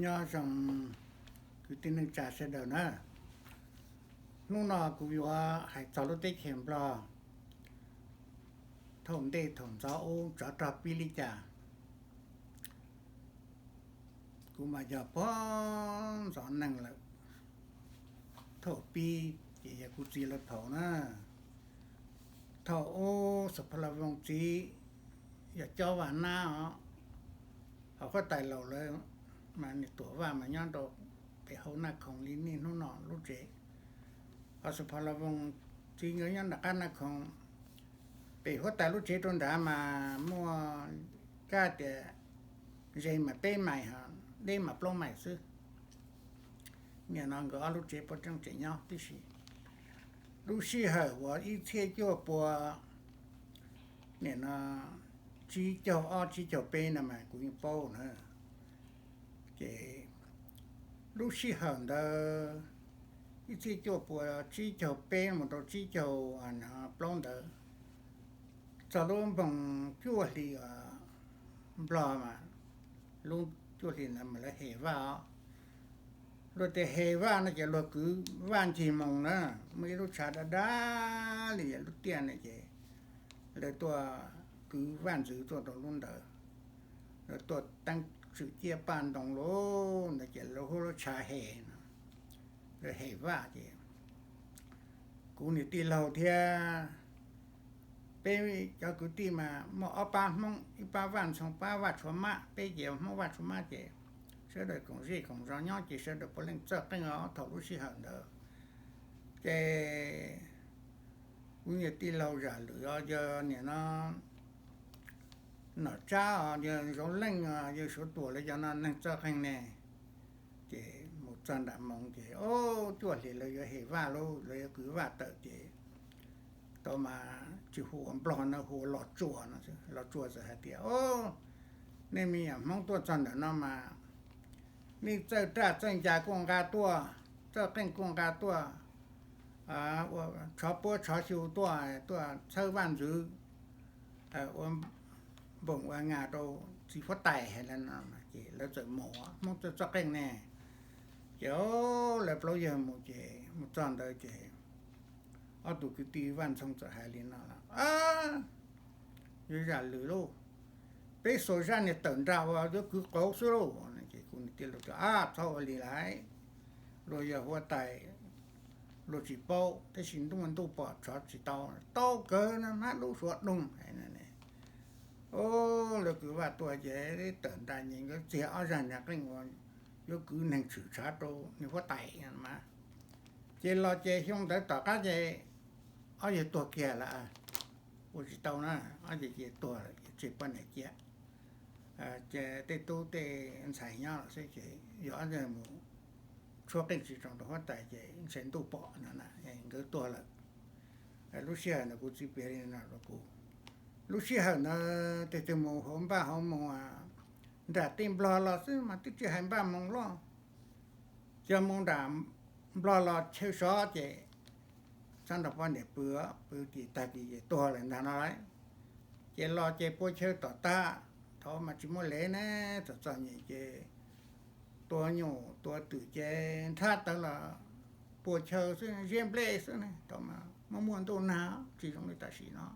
Nyob zoo kwv tij neej tsa sawv daws na. Hnub no kuv yuav hais txog lub teb chaws Nplog thaum ntej thaum ntxov ub tsov rog pib li cas. Kuv mas yog pog ntxov neeg lawm, thaum pib ces yog kuv txiv lawv phaum na. Thaum ub Xas Phas Las Voos txiv yog Cob Vaj Nab os, ho huab tais laus lawv mas niag Tuam Vaj mas nyob rau pem hauv Naj Khoom li niaj hnub no lub tsev. Ho Xas Phas Las Voos txiv nkawd nyob nram qab Naj Khoom, pem huab tais lub tsev rau nrad mas muaj kab tias ze mas peb mais, deb mas plaub mais xwb. Nim no nkawd ob lub tsev puav tseeb tseem nyob tib si. Lub sij hawm uas ib txhiab cuaj pua, nim no tsib caug ob tsib caug peb no mas kuv yeej paub na. Ces lub sij hawm ntawd ib txhiab cuaj pua tsib caug peb mus rau tsib caug plaub ntawd, txog lub npoog cuaj hli Nplog mas, lub cuaj hli ntawd mas lawv hem vaj os. Luag tias hem vaj no ces luag kwv vaj ncig moo na. Muaj ib lub tshav dab dab li lub tiaj na ces lawv tuaj kwv vaj ntxwv tuaj rau lub ntawd. Lawv tuaj teeb tswm ciaj paj ntoo lawm ntawd ces lawv hu lub tshav hem no, lawv hem vaj ces kuv niag tij laug thiab peb cov kwv tij mas muaj ob pab Hmoob, ib pab Vaj Ntxhoo, pab Vaj Tshuav Mab, peb ces Hmoob Vaj Tshuav Mab ces sawv daws koom zej koom zos nyob ces sawv daws puav leej txawj qeej os thaum lub sij hawm ntawd. Ces kuv niag tij laug Zam Lwm os, yog nim no Nom Tsab os, yawg Zoov Leej os, yawg Suav Tuam lawv cov no neeg txawj qeej ne. Ces mus txog nram moo ces, o, cuaj hlis lawv yuav hem vaj lauj, lawv yuav kwv vaj tawm ces tau mas tsis hu ua Nplog no hu ua Los Tsuas no. Los Tsuas txawm hais tias, o, nej me nyuam Hmoob tuaj txog ntawm no mas nej txawj raj txawj ncas kuj nqa tuaj, txawj qeej kuj nqa tuaj, ua tshov puab tshov xyu tuaj, tuaj txhawb vaj ntxwv, ua npoom ua ngas rau txiv huab tais hais li no. Ces lawv txawm mus, Hmoob txawj txawj qeej ne. Ces lawv plaub yawg mus ces mus txog ntawd ces ob tug kwv tij Vaj Ntxhoo txawm hais li no, yawg Zam Lwm lauj, peb xuas zaj niag tawm nra uas yuav kwv qauv xwb lauj. Ces kuv niag tij laug tias, a, txhob ua li lawm, luag yog huab tais, luag tsis paub, tab sis ntuj ntuj pom tshov tsis tau, tau kawg no, hmab dub suav doog. O, lawv kwv vaj tuaj ces tawm nra ces nkawd txiag ob zaj niag qeej uas yuav kwv neeg tshwm tshav rau niag huab tais mas. Ces los ces xyoo ntawd tom qab ces ob yawg tuag kiag lawm, ua tsis tau na, ob yawg ces tuag lawm ces tseg poj niam cia, ces tej tub tej ntxhais nyob lawm xwb ces yog ob yawg mus tshuab qeej tsis tau rau huab tais ces ntshe ntuj pom no na, nkawd tuag lawm. Lub sij hawm ntawd kuv txiv piav li no rau kuv, lub sij hawm ntawd tes twg mus hauv npaj hauv moo, nram tej Nplog los xwb mas twb tsis hais npaj moo loj, cov mus nram Nplog los chaw sov ces txhob nrog poj niam pw, pw ces tag kis ces tuag lawm ntag no lauj. Ces los ces pua chaw tom tag, thaum mas tsis muaj lev ne, txom txom nyem ces tua nyuj tua twm ces nrhab tawv los pua chaw xwb, ziab nplej xwb ne, thaum mas muaj muaj ntuj nag tsis zoo li tam sim no.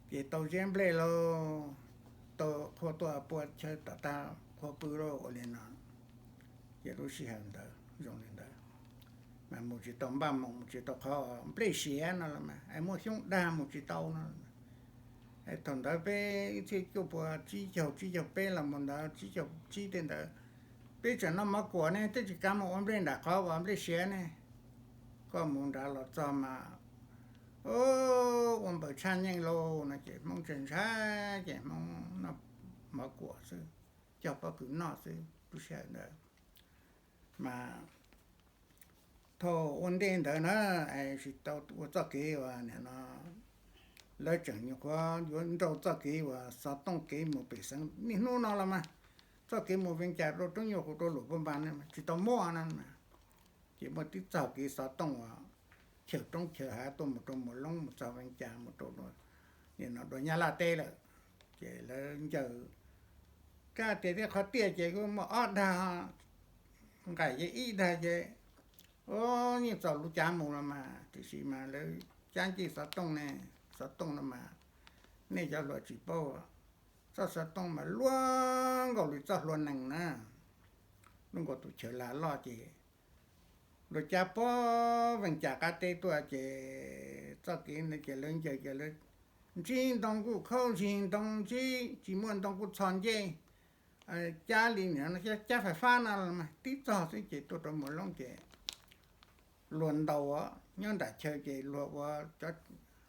Ces tau ziab nplej lauj, tau qhua tuaj pua chaw tom tag qhua pw lauj, ua li no. Ces lub sij hawm ntawd zoo li ntawd, mas mus tsis tau npaj moo, mus tsis tau qhov nplej siav no los mas, es muaj xyoob dag mus tsis tau no. Thaum ntawd peb ib txhiab cuaj pua tsib caug, tsib caug peb los mus ntawd, tsib caug tsib tej ntawd, peb tseem noj mov kuam ne, twb tsis kav mus ua nplej nram qhov uas nplej siav ne. Koj mus nrad los txog mas, ua npaws tshaj nyeej lauj no ces Hmoob ntshai ntshai ces Hmoob noj mov kuam xwb, cog pob kws noj xwb lub sij hawm ntawd. Mas thaum ua ntej ntawd na, tsis tau ua txoj kev uas nim no lawv tseem nyuam qhuav yuav nrau txoj kev uas xov tooj kev mus pem xeev niaj hnub no los mas, txoj kev mus Vees Cas rau Roob Nyuj Qus rau Luam Phab Npas tsis tau muaj no. Ces muaj tib txoj kev xov tooj uas chaw roob chaw hav tuaj mus rau Muas Loob mus txog Vees Cas mus rau nim no dua Nyab Laj teb lawm. Ces lawv ncaws Kab tias thiab qhov tiaj ces kuj muaj ob dag, nqaim ces ib dag ces, o, yeej txaus lub cav mus los mas, tiam sis mas lawv cab ncej xov tooj ne, xov tooj no mas nej cov hluas tsis paub, txoj xov tooj mas luaj nkaus li txoj hlua nees na, luaj nkaus tus chaw lag loj ces luag cab puag Vees Cas qab teb tuaj ces txoj kev ntawd ces lawv ncaws ces lawv ntsib ntoo kuj khaub zig ntoo ntsib, tsis muaj ntoo kuj txho ncej, cab li nim no cab fais fab no los mas tib txog xwb ces tuaj rau Muas Loob ces luag ntaus nyob nram chaw ces luag ua cov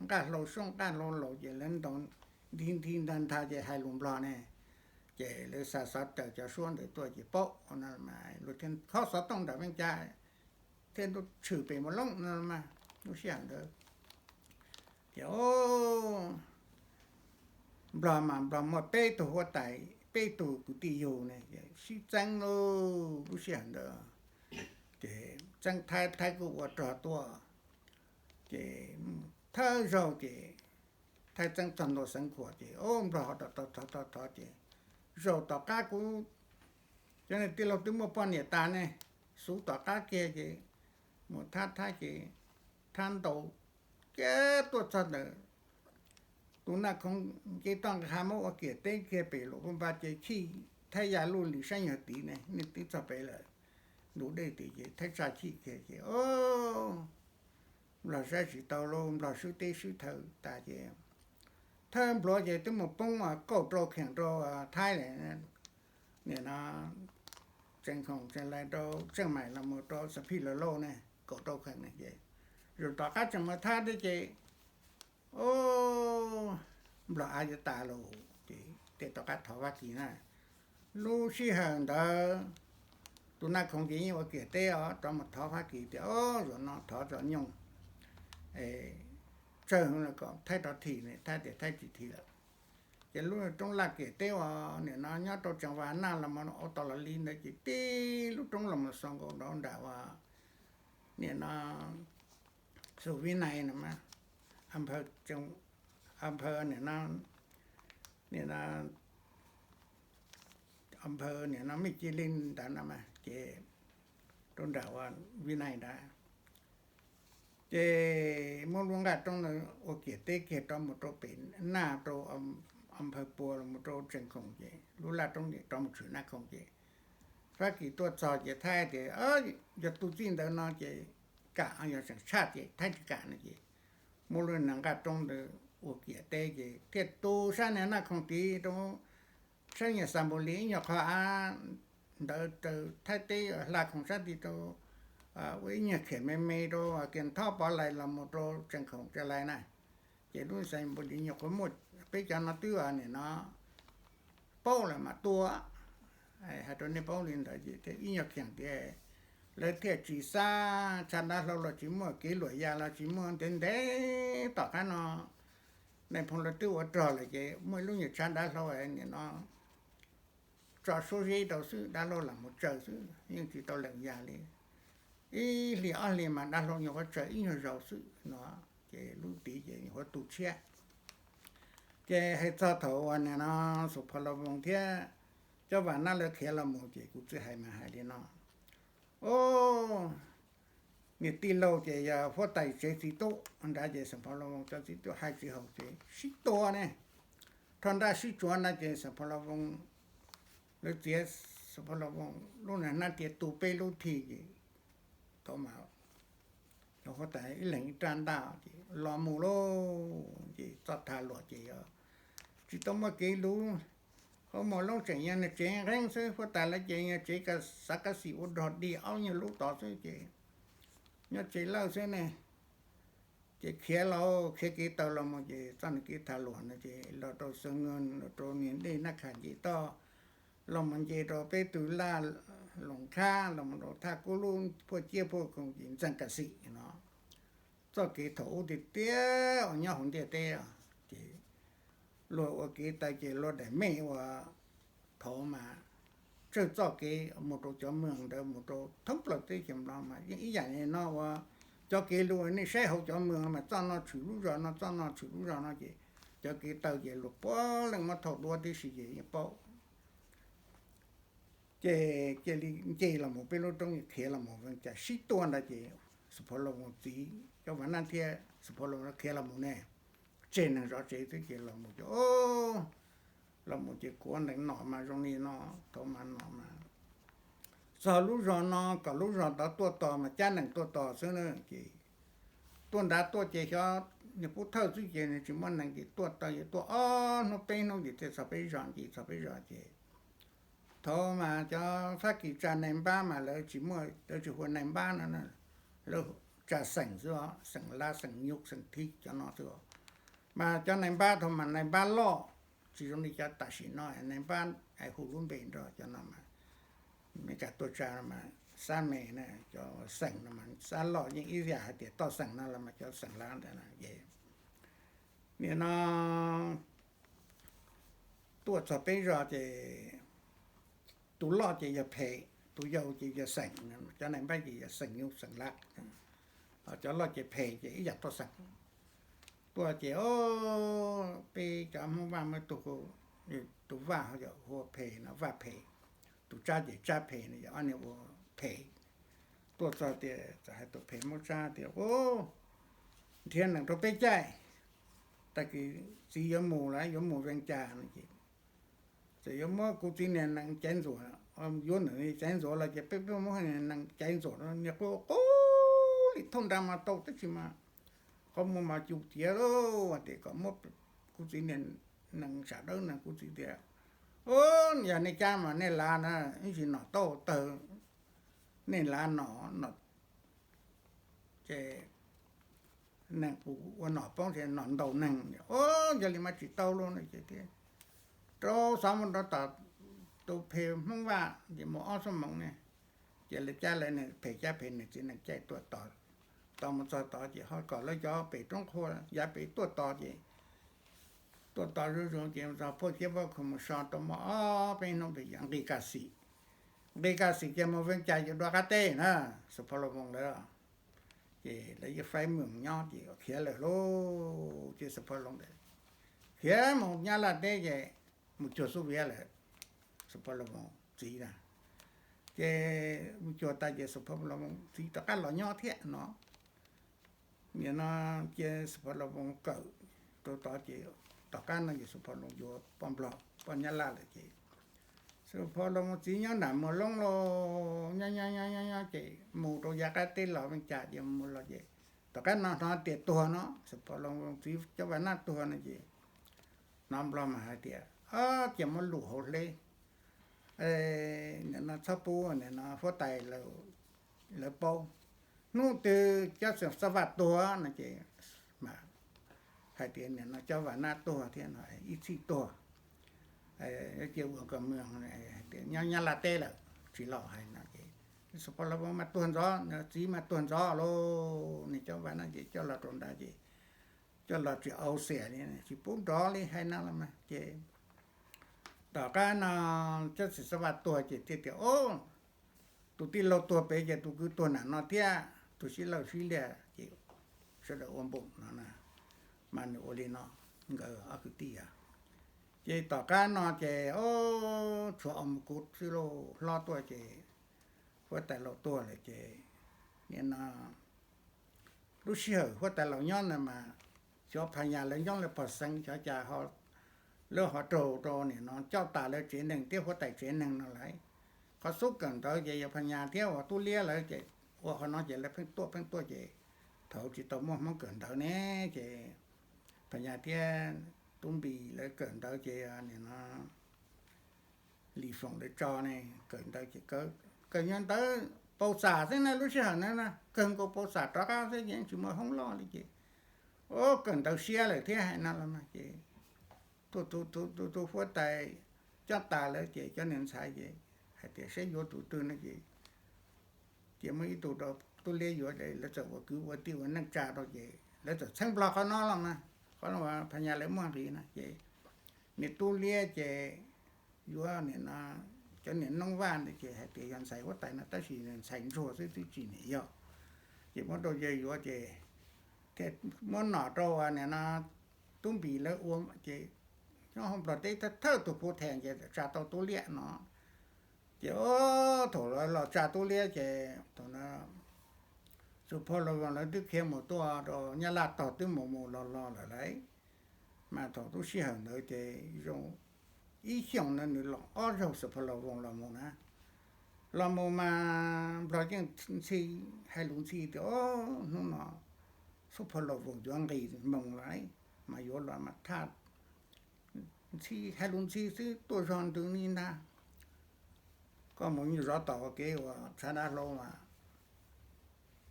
nqaj hlau soob nqaj hlau laus ces lawv ntaus nti nti ntag ntag ces hais lus Nplog ne, ces lawv xa xov raws cov suab ntawd tuaj ces paub no, luag thiaj khob xov tooj nram Vees Cas thiaj tshwm pem Muas Loob no mas lub sij hawm ntawd. Ces Nplog mas Nplog muaj peb tug huab tais, peb tug kwv tij yug ne, sib txeeb lauj lub sij hawm ntawd. Ces txeeb Thaib, Thaib kuj ua rog tuaj, ces thawj zaug ces Thaib txeeb txog ntua Xeev Khuam ces o Nplog ho thov thov thov ces zaum tom qab kuv cov niag tij laug twb muaj poj niam tas ne, xuv tom qab kiag ces mus thab thab ces thab ntaus kiag tuaj txog ntawm tus Naj Khoov nce toj nqha muab ua kiam teb kiag pem Luam Phab Npas ces chij Thaib ya luj li saib nyuag tid ne, nej twb txog pem lawm, ntus dej tid ces Thaib tsa chij kiag ces o Nplog saib tsis tau lauj, Nplog swb teb swb chaw tas ces thawj npluav ces twb mus poob kaum rau kheem rau Thaib lawm. Nim no Tseem Khoom Tseem Lais rau Tseem Maim los mus rau Xam Phij Los Lauj ne, kaum rau kheem ne ces zaum tom qab tseem mus thab thiab ces o Nplog av yuav tas lawm ces tej tom qab thov Fab Kis na. Lub sij hawm ntawd tus Naj Khoov ces yeej ua kiam teb os, rov mus thov Fab Kis tias o zaum no thov tso nyooj tsawg los kom Thaib rov thim ne, Thaib tias Thaib tsis thim lawm. Ces lub roob laj kiam teb uas nim no nyob rau Tseem Vas Naj los mus ua tos los li ntawd ces tib lub roob los mus xaus nkaus rau nram uas nim no Xus Vib Nais no, a phaw nim no, nim no a phaw nim no Mej Cia Li ntawd no mas ces rau nram uas Vib Nais ntawd. Ces muab lub nqaj roob ntawd ua kiam teb kiag rov mus rau pem Naj rau a phaw Pua los mus rau Tseem Khoom ces lub laj roob rov mus tshwm Naj Khoom ces Fab Kis tuaj txog ces Thaib tias yog tus txij ntawd no ces kam, yog tseem tshaj ces Thaib tsis kam no ces muab lub nqaj roob ntawd ua kiam teb ces thiaj tu sab niag Naj Khoom tid rau sab niag Xas Npus Lis ib nyuag qho av ntawd raws Thaib teb hla khoom sab tid rau ua ib nyuag khiam me me rau Kiag Thob Pov Lais los mus rau Tseem Khoom Tseem Lais na. Ces lub Xas Npus Lis nyuam qhuav muaj peb cov no twb nim no paub lawm mas tua. Hais rau nej paub li ntawd ces thiaj ib nyuag khiam tias lawv thiaj tsis xav, tshav dav hlau los tsis muaj, kev luam yas los tsis muaj, ntev ntev tom qab no Nais Phoo lawv twb ua rog lawm ces muaj ib lub nyuag tshav dav hlau nim no tso suab zeb rau xwb, dav hlau lam mus tsaws xwb, yeej tsis tau lees yas li. Ib hlis ob hlis mas dav hlau nyuam qhuav tsaws ib nyuag zaus xwb no, ces lub tid ces nyuam qhuav tu tshiab. Ces hais txog thaum uas nim no Xeem Phos Los Voos thiab Cob Vam Nab lawv khiav los mus ces kuv txawm hais mas hais li no, o, niag tij laug ces yog huab tais tsev txiv tub nrad ces Xeem Phos Los Voos cov txiv tub hais tsis haum ces sib tua ne, rho nraj sib tsuav nrad ces Xeem Phos Los Voos, lawv txiav Xeem Phos Los Voos lub hnab tias tu peb lub thi ces thaum mas cov huab tais ib leeg ib rab ntaj ces los mus lauj, ces txoj tham luam ces yog tsis tau muaj kev luv, qhov muag loob tseem yog niag tsev nqeeb xwb, huab tais lawv ces yog tsev xav kab xim ua rog dig ob nyuag lub tod xwb ces nyob tsev lawj xwb ne. Ces khiav los khiav kev taw los mus ces txoj niag kev tham luam no ces los rau Xeev Nwj, los rau niag dej Nab Kham nce toj, los mus nce rau peb tug laj Loos Khab, los mus rau Thaj Kub Lub, Phuaj Ciab, Phuaj Khoom ces Ntxeeg Kam Xim no. Txoj kev thaum ub tiag tiag uas nyob hauv ntiaj teb ces luag ua kev taw ces luag daim mej uas thaum mas tsawg txoj kev mus rau cov moos ntawd mus rau thoob plaws teb chaws Nplog mas yeej ib yam li no uas cov kev luv nej saib hauv cov moos mas txoj no tshwm lub zos no, txoj no tshwm lub zos no ces cov kev taw ces luag puav leej muab thaum duab tib si ces yeej paub. Ces cia li nce los mus peb lub roob, khiav los mus Vees Cas sib tua ntawd ces Xus Pha Loo txiv cov Vam Naj thiab Xus Pha Loo khiav los mus ne, tseg neeg zov tsev xwb ces los mus ces, los mus ces kuav ntees nom mas zoo li no, thaum mas nom mas txog lub zos no kom lub zos tod tuaj tos mas cab nees tuaj tos xwb na ces tuaj nrad tuaj ces xyov niag pub thawj xwb ces nws tsis muaj nees ces tuaj tau, tuaj ob hnub peb hnub ces thiaj txog peb zos ces, txog peb zos ces thaum mas cov Fab Kis tsa nais npab mas lawv tsis muaj, lawv tsis hu nais npab no, lawv tsa xeem xwb, xeem Lab, xeem Nyub, xeem Thib cov no xwb. Mas cov nais npab thaum mas nais npab loj, tsis zoo li cov tam sim no nais npab hu lub npe nrog cov no mas, Meskas tuaj tsa no mas Xab Me na, cov xeem no mas Xab loj yeej ib yam hais tias toj xeem no los mas cov xeem Lab ntawd ces nim no tuaj txog peb zos ces tus loj ces yog Phem, tus yau ces yog Xeem, cov nais npab ces yog Xeem Nyub, Xeem Lab, ho cov loj ces Phem ces ib yam toj xeem. Tuaj ces peb cov Hmoob Vaj muaj tus, tus Vaj yog hu ua Phem no, Vaj Phem, tus Tsab ces Tsab Phem no, yog ob niag ua Phem. Tuaj txog tias txawm hais tus Phem muab Tsab tias, Nrhiav nees rau peb caij, tag kis txiv yuav mus lawm, yuav mus Vees Cas no ces txawm yuav muab kuv txiv niag nees caiv ntxuam, yuav ntawm caiv ntxuam los ces peb peb muab nees caiv ntxuam, niag qub qub li thooj nra mas tau tab sis mas qhov muag mas cus tiav lauj, tias kom muab kuv txiv niag nees sam dawb no, kuv txiv tias, Yog nej cab mas nej lav na, ib ntsis nom tau tawg, nej lav nom no ces nees kuv ua nom poob ces nom ntaus neeg. Yog li mas tsis tau lauj no ces thiaj rau xov mus rau tom tus Phem Hmoob Vaj ces mus ob xuab moos ne, ces lawv cab lawv niag Phem, cab Phem niag txiv nees caij tuaj tos. Tos mus txog tod ces ho kom lawv cov pem roob qhua yav pem tuaj tos ces tuaj tos zuj zus ces txog puag thiab pob kws mus so tau muaj ob peb hnub ces nqis Kaj Xim. Nqis Kaj Xim ces mus Vees Cas yuav dua qab teb na, Xus Pha Loo Voos lawv ces lawv yeej faib mus nyob ces khiav lawm lauj. Ces Xus Pha Loo ntawd khiav mus Nyab Laj teb ces mus cuag Xub Viav lawm, Xus Pha Loo Voos txiv na. Ces mus cuag tas ces Xus Pha Loo Voos txiv rov qab los nyob thiab no. Nim no cia Xus Pha Loo Voos kawm rau tod ces tom qab no ces Xus Pha Loo yuav poj Nplog poj Nyab Laj lawm ces Xus Pha Loo Voos txiv nyob nram Muas Loob lauj, nyob nyob nyob nyob nyob ces mus rau yav qab teb los Vees Cas ces mus los ces tom qab no hnov tias tuag no, Xus Pha Loo Voos txiv cov Vam Naj tuag no ces hnov Nplog mas hais tias, Cia muab lus hauv hleb, nim no txhob pub nim no huab tais lawv paub. Hnub twg cov Xab Vaj tuag no ces mas hais tias nim no cov Vam Naj tuag thiab no, ib txhij tuag, cia ua kom mws hais tias nyob Nyab Laj teb lawm tsis los hais no ces Xus Pha Loo Voos mas tuag ntxov, txiv mas tuag ntxov lauj, nws cov Vam Naj ces coj los rau nrad ces coj los tsis au xiam li, tsis pub nrov li hais no los mas ces tom qab no cov Xab Vaj tuag ces thiaj tias, Tus tij laug tuag pem ces tus kwv tuag nram no thiab, tus sib lawj sib liaj ces sawv daws ua npum no na. Mas nws ua li no, nkawd ob kwv tij a. Ces tom qab no ces tshuav Os Mus Kuv xwb lauj, hlob tuaj ces huab tais laus tuag lawm ces nim no lub sij hawm huab tais laus nyob ntawd mas xyov Phas Nyas lawv nyob lawv pog xeev xyov cas lawv ho raug rau nim no coj tas lawv tsev neeg thiab huab tais tsev neeg no lawm. Qhov xub kawm ntawv ces yog Phas Nyas thiab uas Tub Liab lawv ces ua qhov no ces lawv pheej tuaj pheej tuaj ces thaum tsis tau muaj Hmoob kawm ntawv ne ces Phas Nyas thiab Tub Npis lawv kawm ntawv ces nim no Lis Foom lawv tso ne, kawm ntawv ces kawm nyuag ntawv paus xam xwb na, lub sij hawm na kawg nkaus paus xam rov qab xwb ces yeej tsis muaj hoob loj li ces, o, kawm ntawv siab lawm thiab hais no los mas ces tus huab tais coj tas lawv ces cov niag ntxhais ces hais tias saib yuav tus twg no ces cia muaj ib tug rau Tub Liab yuav, lawv txawm ua kwv ua tij ua neej tsa rau ces lawv txawm txheeb Nplog qhov no los mas qhov Phas Nyas lawv muaj nqis no ces niag Tub Liab ces yuav nim no cov niag Noob Vaj ntawd ces hais tias yog ntxhais huab tais no tab sis ntxhais ntsuag xwb twb tsis niam yog, ces muab rau yawg yuav ces thiaj muab nom rau nim no Tub Npis lawv ua ces nyob hauv Nplog teb thawj thawj tus phuv theem ces tsa tau Tub Liab no. Ces o, thaum lawv los tsa tub liab ces thaum no Xus Phos Los Voos lawv twb khiav mus tuaj rau Nyab Laj tog twb mus mus los los lawm lauj. Mas thaum lub sij hawm ntawd ces zoo ib xyoos no nws los ob zaug Xus Phos Los Voos los mus na. Los mus mas Nplog yeej ntxhi, hais lus ntxhi tias o, hnub no Xus Phos Los Voos yuav nqis moo lawm, mas yuav los mas thaj ntxhi hais lus ntxhi xwb tuaj zog ntws li ntag. Koj mus zov tom ua kev ua tshav dab hlau mas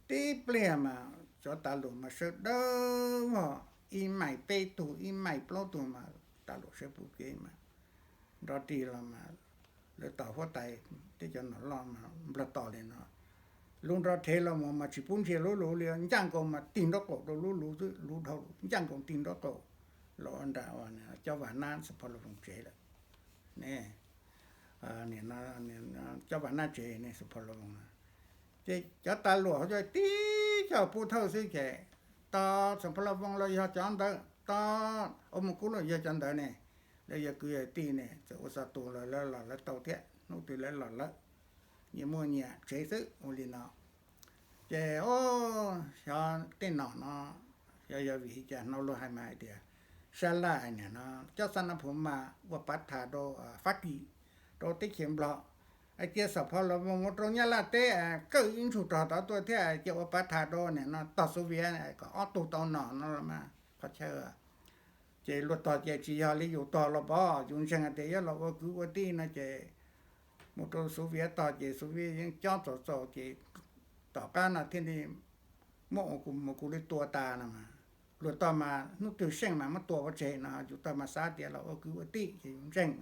tib pliag mas cov tas lus mas sawv dawb vog, ib mais peb tug ib mais plaub tug mas tas lus sawv puv kev mas nrov rig los mas lawv tos huab tais thiab cov nom loj mas Nplog tos li no. Lus nrov rhev los mus mas tsis pub ntsia lub lus li, ncaj nkaus mas tig nraub qaum rau lub lus xwb, lus dhau ncaj nkaus tig nraub qaum los ua nram cov Vam Nab Xus Phos Los Voos tsev lawm. Cov Vam Nab tsev ne Xus Phos Los Voos no. Ces cov tas lus yog tib co pub thawj xwb ces tos Xus Phos Los Voos los yog cov ntawd, tos Ua Mus Kub los yog cov ntawd ne. Lawv yog kwv yog tij ne, txawm ua xov tus los lawv los lawv tau thiab, hnub twg lawv los lawv, nyias muaj nyias tsev xwb ua li no. Ces o, xyov tej nom no, xyov yog vim li cas hnov luag hais mas hais tias sab laj niam no coj Xab Nab Phu Mas ua pav thas rau Fab Kis, rau teb chaws Nplog, hais tias Xus Phos Los Voos mus rau Nyab Laj teb, kawj ib ntsug rog tod tuaj thiab cia ua pav thas rau niam no tog Xus Vias kom ob tug tau nom no los mas qhov chaw. Ces luag tog ces tsis yog li yus tog los pov, yus ntseeg hais tias yuav los ua kwv ua tij no ces mus rau Xus Vias tog ces Xus Vias yeej cob txaus txaus ces tom qab no thiaj li muab Ua Mus Kub li tua tas no mas. Luag tog mas hnub twg seej mas muab tua pov tseg no, yus tog mas xav tias los ua kwv ua tij ces yus ntseeg.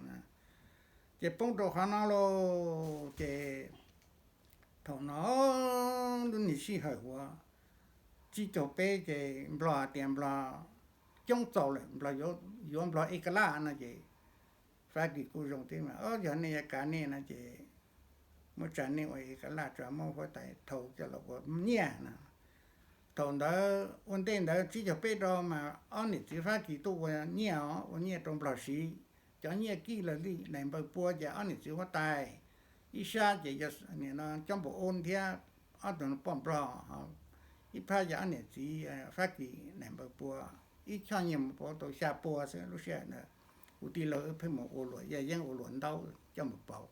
Ces poob rau qhov no lauj, ces thaum no lub niag sij hawm uas tsib caug peb ces Nplog hais tias Nplog coob txaus lawm, Nplog yuav Nplog ev kav laj no ces Fab Kis kuj zoo thiab mas, o, yog nej yuav kav nej no ces muab tsa nej ua ev kav laj tso, muab huab tais thau coj los ua nyiaj no. Thaum ntawd ua ntej ntawd tsib caug peb rau mas ob niam txiv Fab Kis tuaj ua nyiaj os, ua nyiaj rau Nplog siv. Cov nyiaj kij lawg lij daim npaws pua ces ob niam txiv huab tais ib sab ces yog nim no Cob Npau Ub thiab ob tug poj Nplog, ib phab yog ob niam txiv Fab Kis daim npaws pua, ib choj nyiaj mus pauv tau xya pua xwb lub sij hawm ntawd. Kuv tij laug wb pheej mus ua luam yaj yeeb ua luam ntaub coj mus pauv.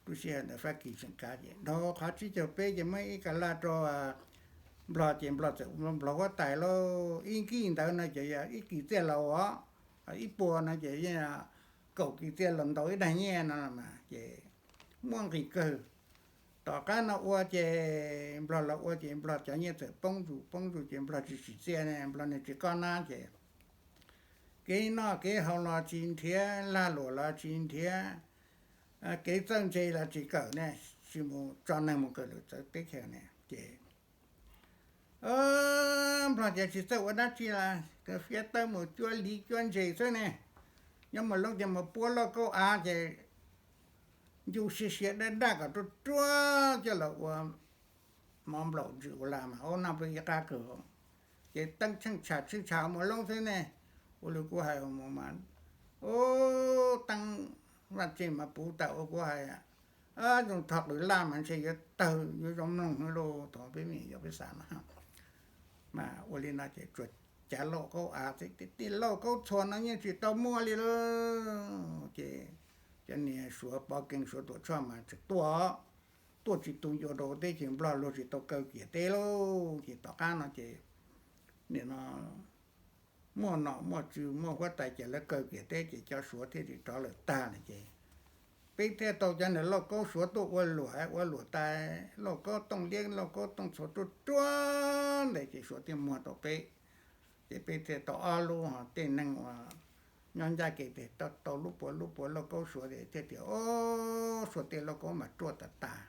Lub sij hawm ntawd Fab Kis tseem kav ces dhau qhov tsib caug peb ces muab ib kav laj rau Nplog ces Nplog txawm ua Nplog huab tais lauj. Ib kij ntawd no ces yog ib kis txiaj laus os, ib puas no ces yeej kaum kis txiaj laus ntaus ib daig nyiaj no mas ces muaj nqis kawg. Tom qab no ua ces Nplog los ua ces Nplog cov nyiaj txawm poob zus poob zus ces Nplog tsis tsim txiaj ne, Nplog niag tsis kob nab ces kev noj kev haus los tsis nrhiav, lag luam los tsis nrhiav, kev txawj ntse los tsis kawm ne, tsis mus tso neeg mus kawm lwm txawv teb chaws ne ces Nplog ces tsis txawj ua dab tsi li, fiab tawb mus cuab liv cuab ntses xwb ne. Nyob mus loob ces mus puab lauj kaub av ces ncu sia sia daj daj kom ruaj ruaj coj los ua mov nplaum ntsis ua las mas ub noj peb ib qab kawg. Ces teeb tsheej tsham tsheej tsham mus loob xwb ne. Ua li kuv hais mus mas ub teeb vaj tse mas puv tawm ua kuv hais zoo tho qwv laj mas ntshe yuav tawg yuav zoo mloog lauj thaum peb me nyuam yaus peb xav no. Mas ua li no ces tsuas cav lauj kaub av xwb, tej lauj kaub txhua no yeej tsis tau muaj li lauj. Ces cov niag Suav pov kees Suav tuam tshoj mas tseem tuaj, tuaj tsis tu ncua rau teb chaws Nplog luag tsis tau kaw kiag teb lauj. Ces tom qab no ces nim no muaj nom muaj tswv muaj huab tais ces lawv kaw kiag teb ces cov Suav thiaj li rov lawm tag lawm ces peb thiaj tau cov niag lauj kaub Suav tuaj ua luam, ua luam tais lauj kaub tooj liab lauj kaub tooj txhua ruaj ruaj ntev ces Suav thiaj muag tau peb. Ces peb thiaj tau ob lub, tej neeg uas nyob ncaj kev ces tau lub puas lub puas lauj kaub Suav thiaj tias, o, Suav tej lauj kaub mas ruaj tas tas.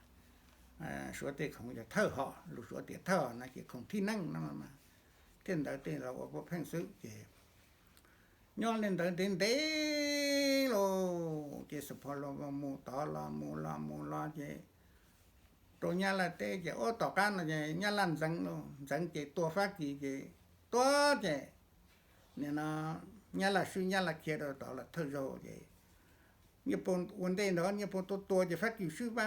Suav tej khoom yog thawj hom, lus Suav tias thawj hom no ces khoom thib neej no mas thiaj ntawd tej los ua puav pheej xwb ces nyob li ntawd ntev ntev lauj ces Xus Phos Los Voos mus tod los mus los mus los ces rau Nyab Laj teb ces ub tom qab no ces Nyab Laj ntxeev lauj, ntxeev ces tua Fab Kis ces tuag ces nim no Nyab Laj swb Nyab Laj khiav rau tod los thawj zaug ces Nyiaj Poo ua ntej ntawd, Nyiaj Poo tua tua ces Fab Kis swb,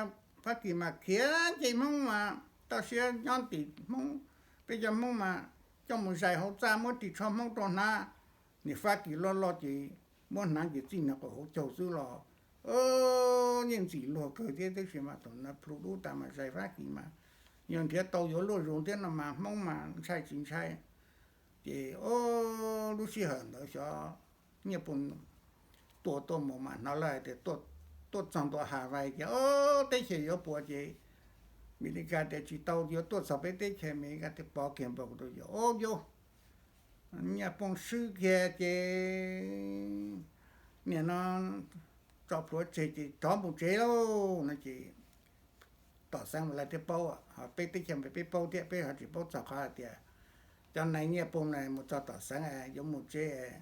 Fab Kis mas khiav nce Hmoob mas toj siab nyob tim Hmoob, peb cov Hmoob mas coj mus zais hauv txaj muab ris tsho Hmoob rau hnav. Niag Fab Kis loj loj ces muab hnav ces txij nws qaum hauv caug xwb los yeej ntxim luag kawg thiab, tab sis mas thaum no plhu dub tas mas zais Fab Kis mas yog nrhiav tau yuav luaj zus thiab no mas Hmoob mas ntshai tsis ntshai. Ces o, lub sij hawm ntawd xyov Nyiaj Poo tua tuaj mus mas hnov lawv hais tias tuaj txog ntua Hav Vais ces o, teb chaws yuav puas ces Amelikas tias tsis tau, yuav tuaj txog peb teb chaws Amelikas tias pov kiag npaum rau yus o, yus Nyiaj Poo swb kiag ces nim no tso plhuav tseg ces rov mus tsev lauj no ces Tom Xeev lawv thiaj paub, ho peb teb chaws peb paub thiab, peb ho tsis paub txog qhov hais tias cov nai Nyiaj Poo na mus txog Tom Xeev yuav mus tsev.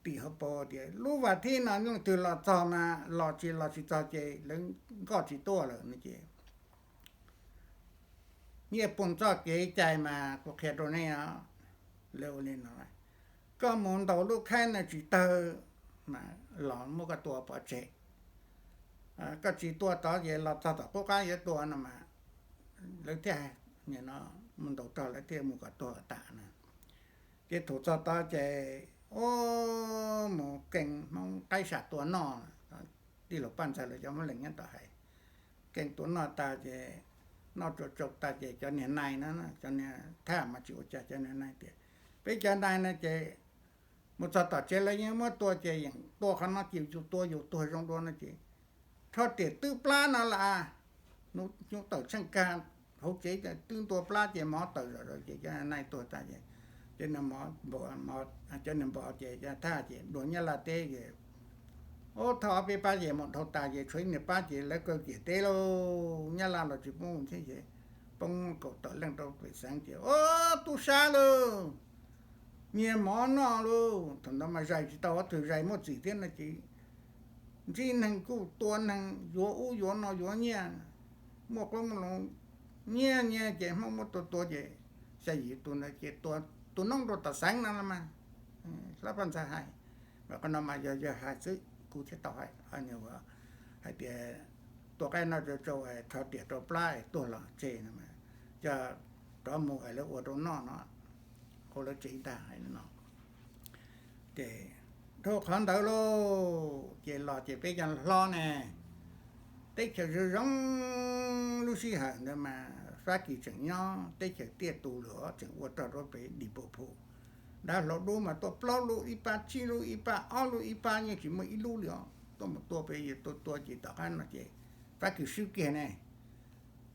Tim hauv paus tias lub vas thib no leej twg los txog mas los, tsis los tsis txog ces lawv nkoj tsis tuaj lawm no ces Nyiaj Poo txoj kev cai mas kuv qhia rau nej os, lawv ua li no, koj mus ntaus lub khaib no tsis tawg mas los muab koj tua pov tseg. Koj tsis tua tod ces los txog tom qub qab yuav tua no mas lawv thiaj mus ntaus rog, lawv thiaj mus kom tuag tas na. Ces thaum txog tod ces ua mus keej Hmoob qaib sam tua noj, tij laug Paj Ntxawg lawv cov Hmoob Lees nyob tod hais, keej tua noj tas ces noj tsau tsau tas ces cov niag nai no, cov niag thaj mas tsis ua cas, cov niag nai tias peb cov nai no ces mus txog tom tsev lawv yeej muab tua ces yeem tua qhov no ces yus tua yus tuag zoo dua no ces rho riam twb plab no las, hnyuv tawm tsheej kag hauv tsev twb ntua plab ces mov tawm zom zaws ces cov nai tuag tas ces cov niag npau ces thaj ces dua Nyab Laj teb ces ub thaj ob peb pab ces mus dhau tas ces tshuav ib niag pab ces lawv kaw kiag teb lauj, Nyab Laj los tsis pub thiab ces poob kaum tawm leej rau pem xeev ces ub tub sab lauj, nyiag mov noj lauj. Thaum ntawd mas zais tsis tau ob tug, zais muaj txim thiab no ces ntsib neeg kuj tua neeg, yuav ub yuav no yuav nyiaj, muaj qoob muaj loo, nyiag nyiag ces Hmoob muab tua tua ces xya yim tus ntawd ces tua tus noob rau tom xeev no los mas, hlab Paj Ntxawg hais. Mas qhov no mas yog yawg hais xwb, kuv thiaj tau hais, hais tias tua qaib noj tsau tsau, rho riam rau plab es tuag los tseg no, coj rov mus es lawv ua rau noj no, ua lawv tsev ntag hais no. Ces dhau qhov ntawd lauj ces los ces peb cov hlob ne, teb chaws zoo zoo, lub sij hawm ntawd mas Fab Kis tseem nyob teb chaws tiaj tus lawm, tseem ua rog rau pem Dim Pum Phum. Dav hlau dub mas tuaj plaub lub ib pab, tsib lub ib pab, ob lub ib pab, yeej tsis muaj ib lub li os. Tuaj mus tua pem, tua tua ces tom qab no ces Fab Kis swb kiag ne.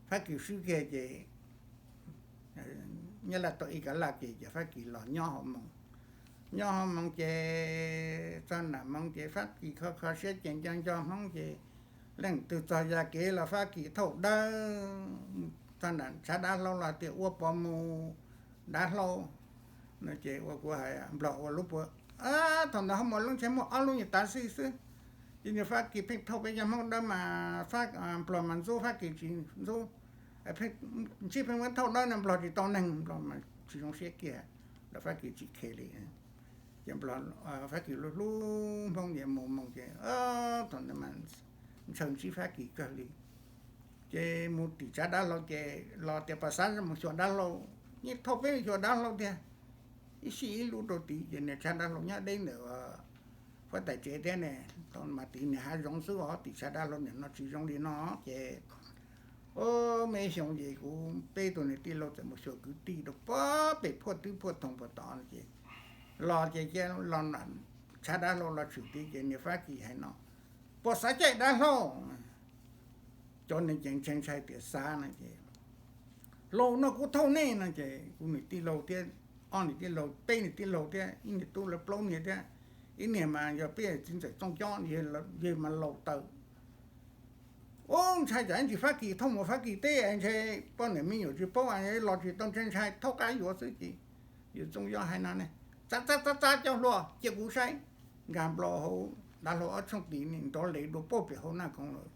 Fab Kis swb kiag ces Nyab Laj tau ib kas laj ces, ces Fab Kis los nyob hauv Moos. Nyob hauv Moos ces txog nram Moos ces Fab Kis kho kho siab ces nco nco Hmoob ces leej twg txog ya kev los Fab Kis thauj dawb, txog nram tshav dav hlau los tias ua pov mus dav hlau no ces ua kuv hais Nplog ua lub puav. Thaum ntawd hauv Moos lub ntshe muaj ob lub nyuag tav xij xwb. Ces niag Fab Kis pheej thauj peb cov Hmoob dawb mas Nplog mas ntxub, Fab Kis tsis ntxub. Ntsib pheej muab thauj dawb no Nplog tsis tau neeg, Nplog mas tsis zoo siab kiag, los Fab Kis tsis khe li. Ces Fab Kis hlub hlub Hmoob ces mus mus ces thaum ntawd mas ntshaw ntsib Fab Kis kawg li. Ces mus tim tshav dav hlau ces los tias pas xav mus xyuas dav hlau, yeej thauj peb xyuas dav hlau tiag. Ib sij ib lub rau tid ces niag tshav dav hlau nyob deb ntawm huab tais tsev thiab ne, thaum mas tid niag hav zoov xwb os, tim tshav dav hlau nim no tsis zoo li no ces, o, me xyoo ces kuv peb tug niag tij laug txawm mus xyuas kwv tij rau pem phuaj twb phuaj thoom puag tod no ces los ces cia los tshav dav hlau los tshwm tid ces niag Fab Kis hais no, puas xav caij dav hlau? Cov neeg ces ntshai ntshai tias xav no ces, laus no kuv thauj nej no ces kuv niag tij laug thiab, ob niag tij laug, peb niag tij laug thiab ib niag tub lawv plaub niag thiab, ib niag mas yog peb txiv ntxawm Txooj Cob, yawg mas laus taws. Ub, ntshai tsam ntsis Fab Kis thauj mus Fab Kis teb ntshe poj niam me nyuam tsis paub los tsis tau, ntshai ntshai thaub qab yuav xwb ces yawg Txooj Cob hais no ne, txav txav txav txav cov hluas cia kuv saib. Nkag nplo hauv dav hlau ob tshooj tid ne nrov lev dua puag pem hauv Naj Khoom lawm.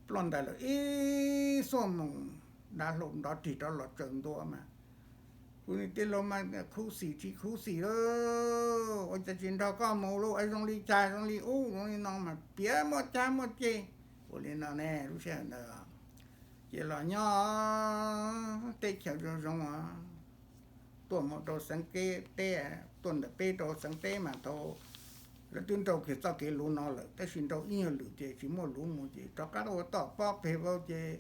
Ploj ntais lawm ib xuaj moos, dav hlau nrov rig rov los tsaws ntua mas Kuv niag tij laug mas khuv xim tsis khuv xim lauj, ua cas tsis nrog koj mus lauj, zoo li cas zoo li ub zoo li no mas piav muaj cab muaj ceg. Ua li no ne, lub sij hawm ntawd ces los nyob teb chaws zoo zoo os, tuaj mus rau xeev teb, tuaj ntawm peb rau xeev teb mas thaum lawv twb nrau kiag txoj kev luv no lawm, tab sis nrau ib nyuag lwm ces tsis muaj luv mus ces rov qab ua toj pob peg vau ces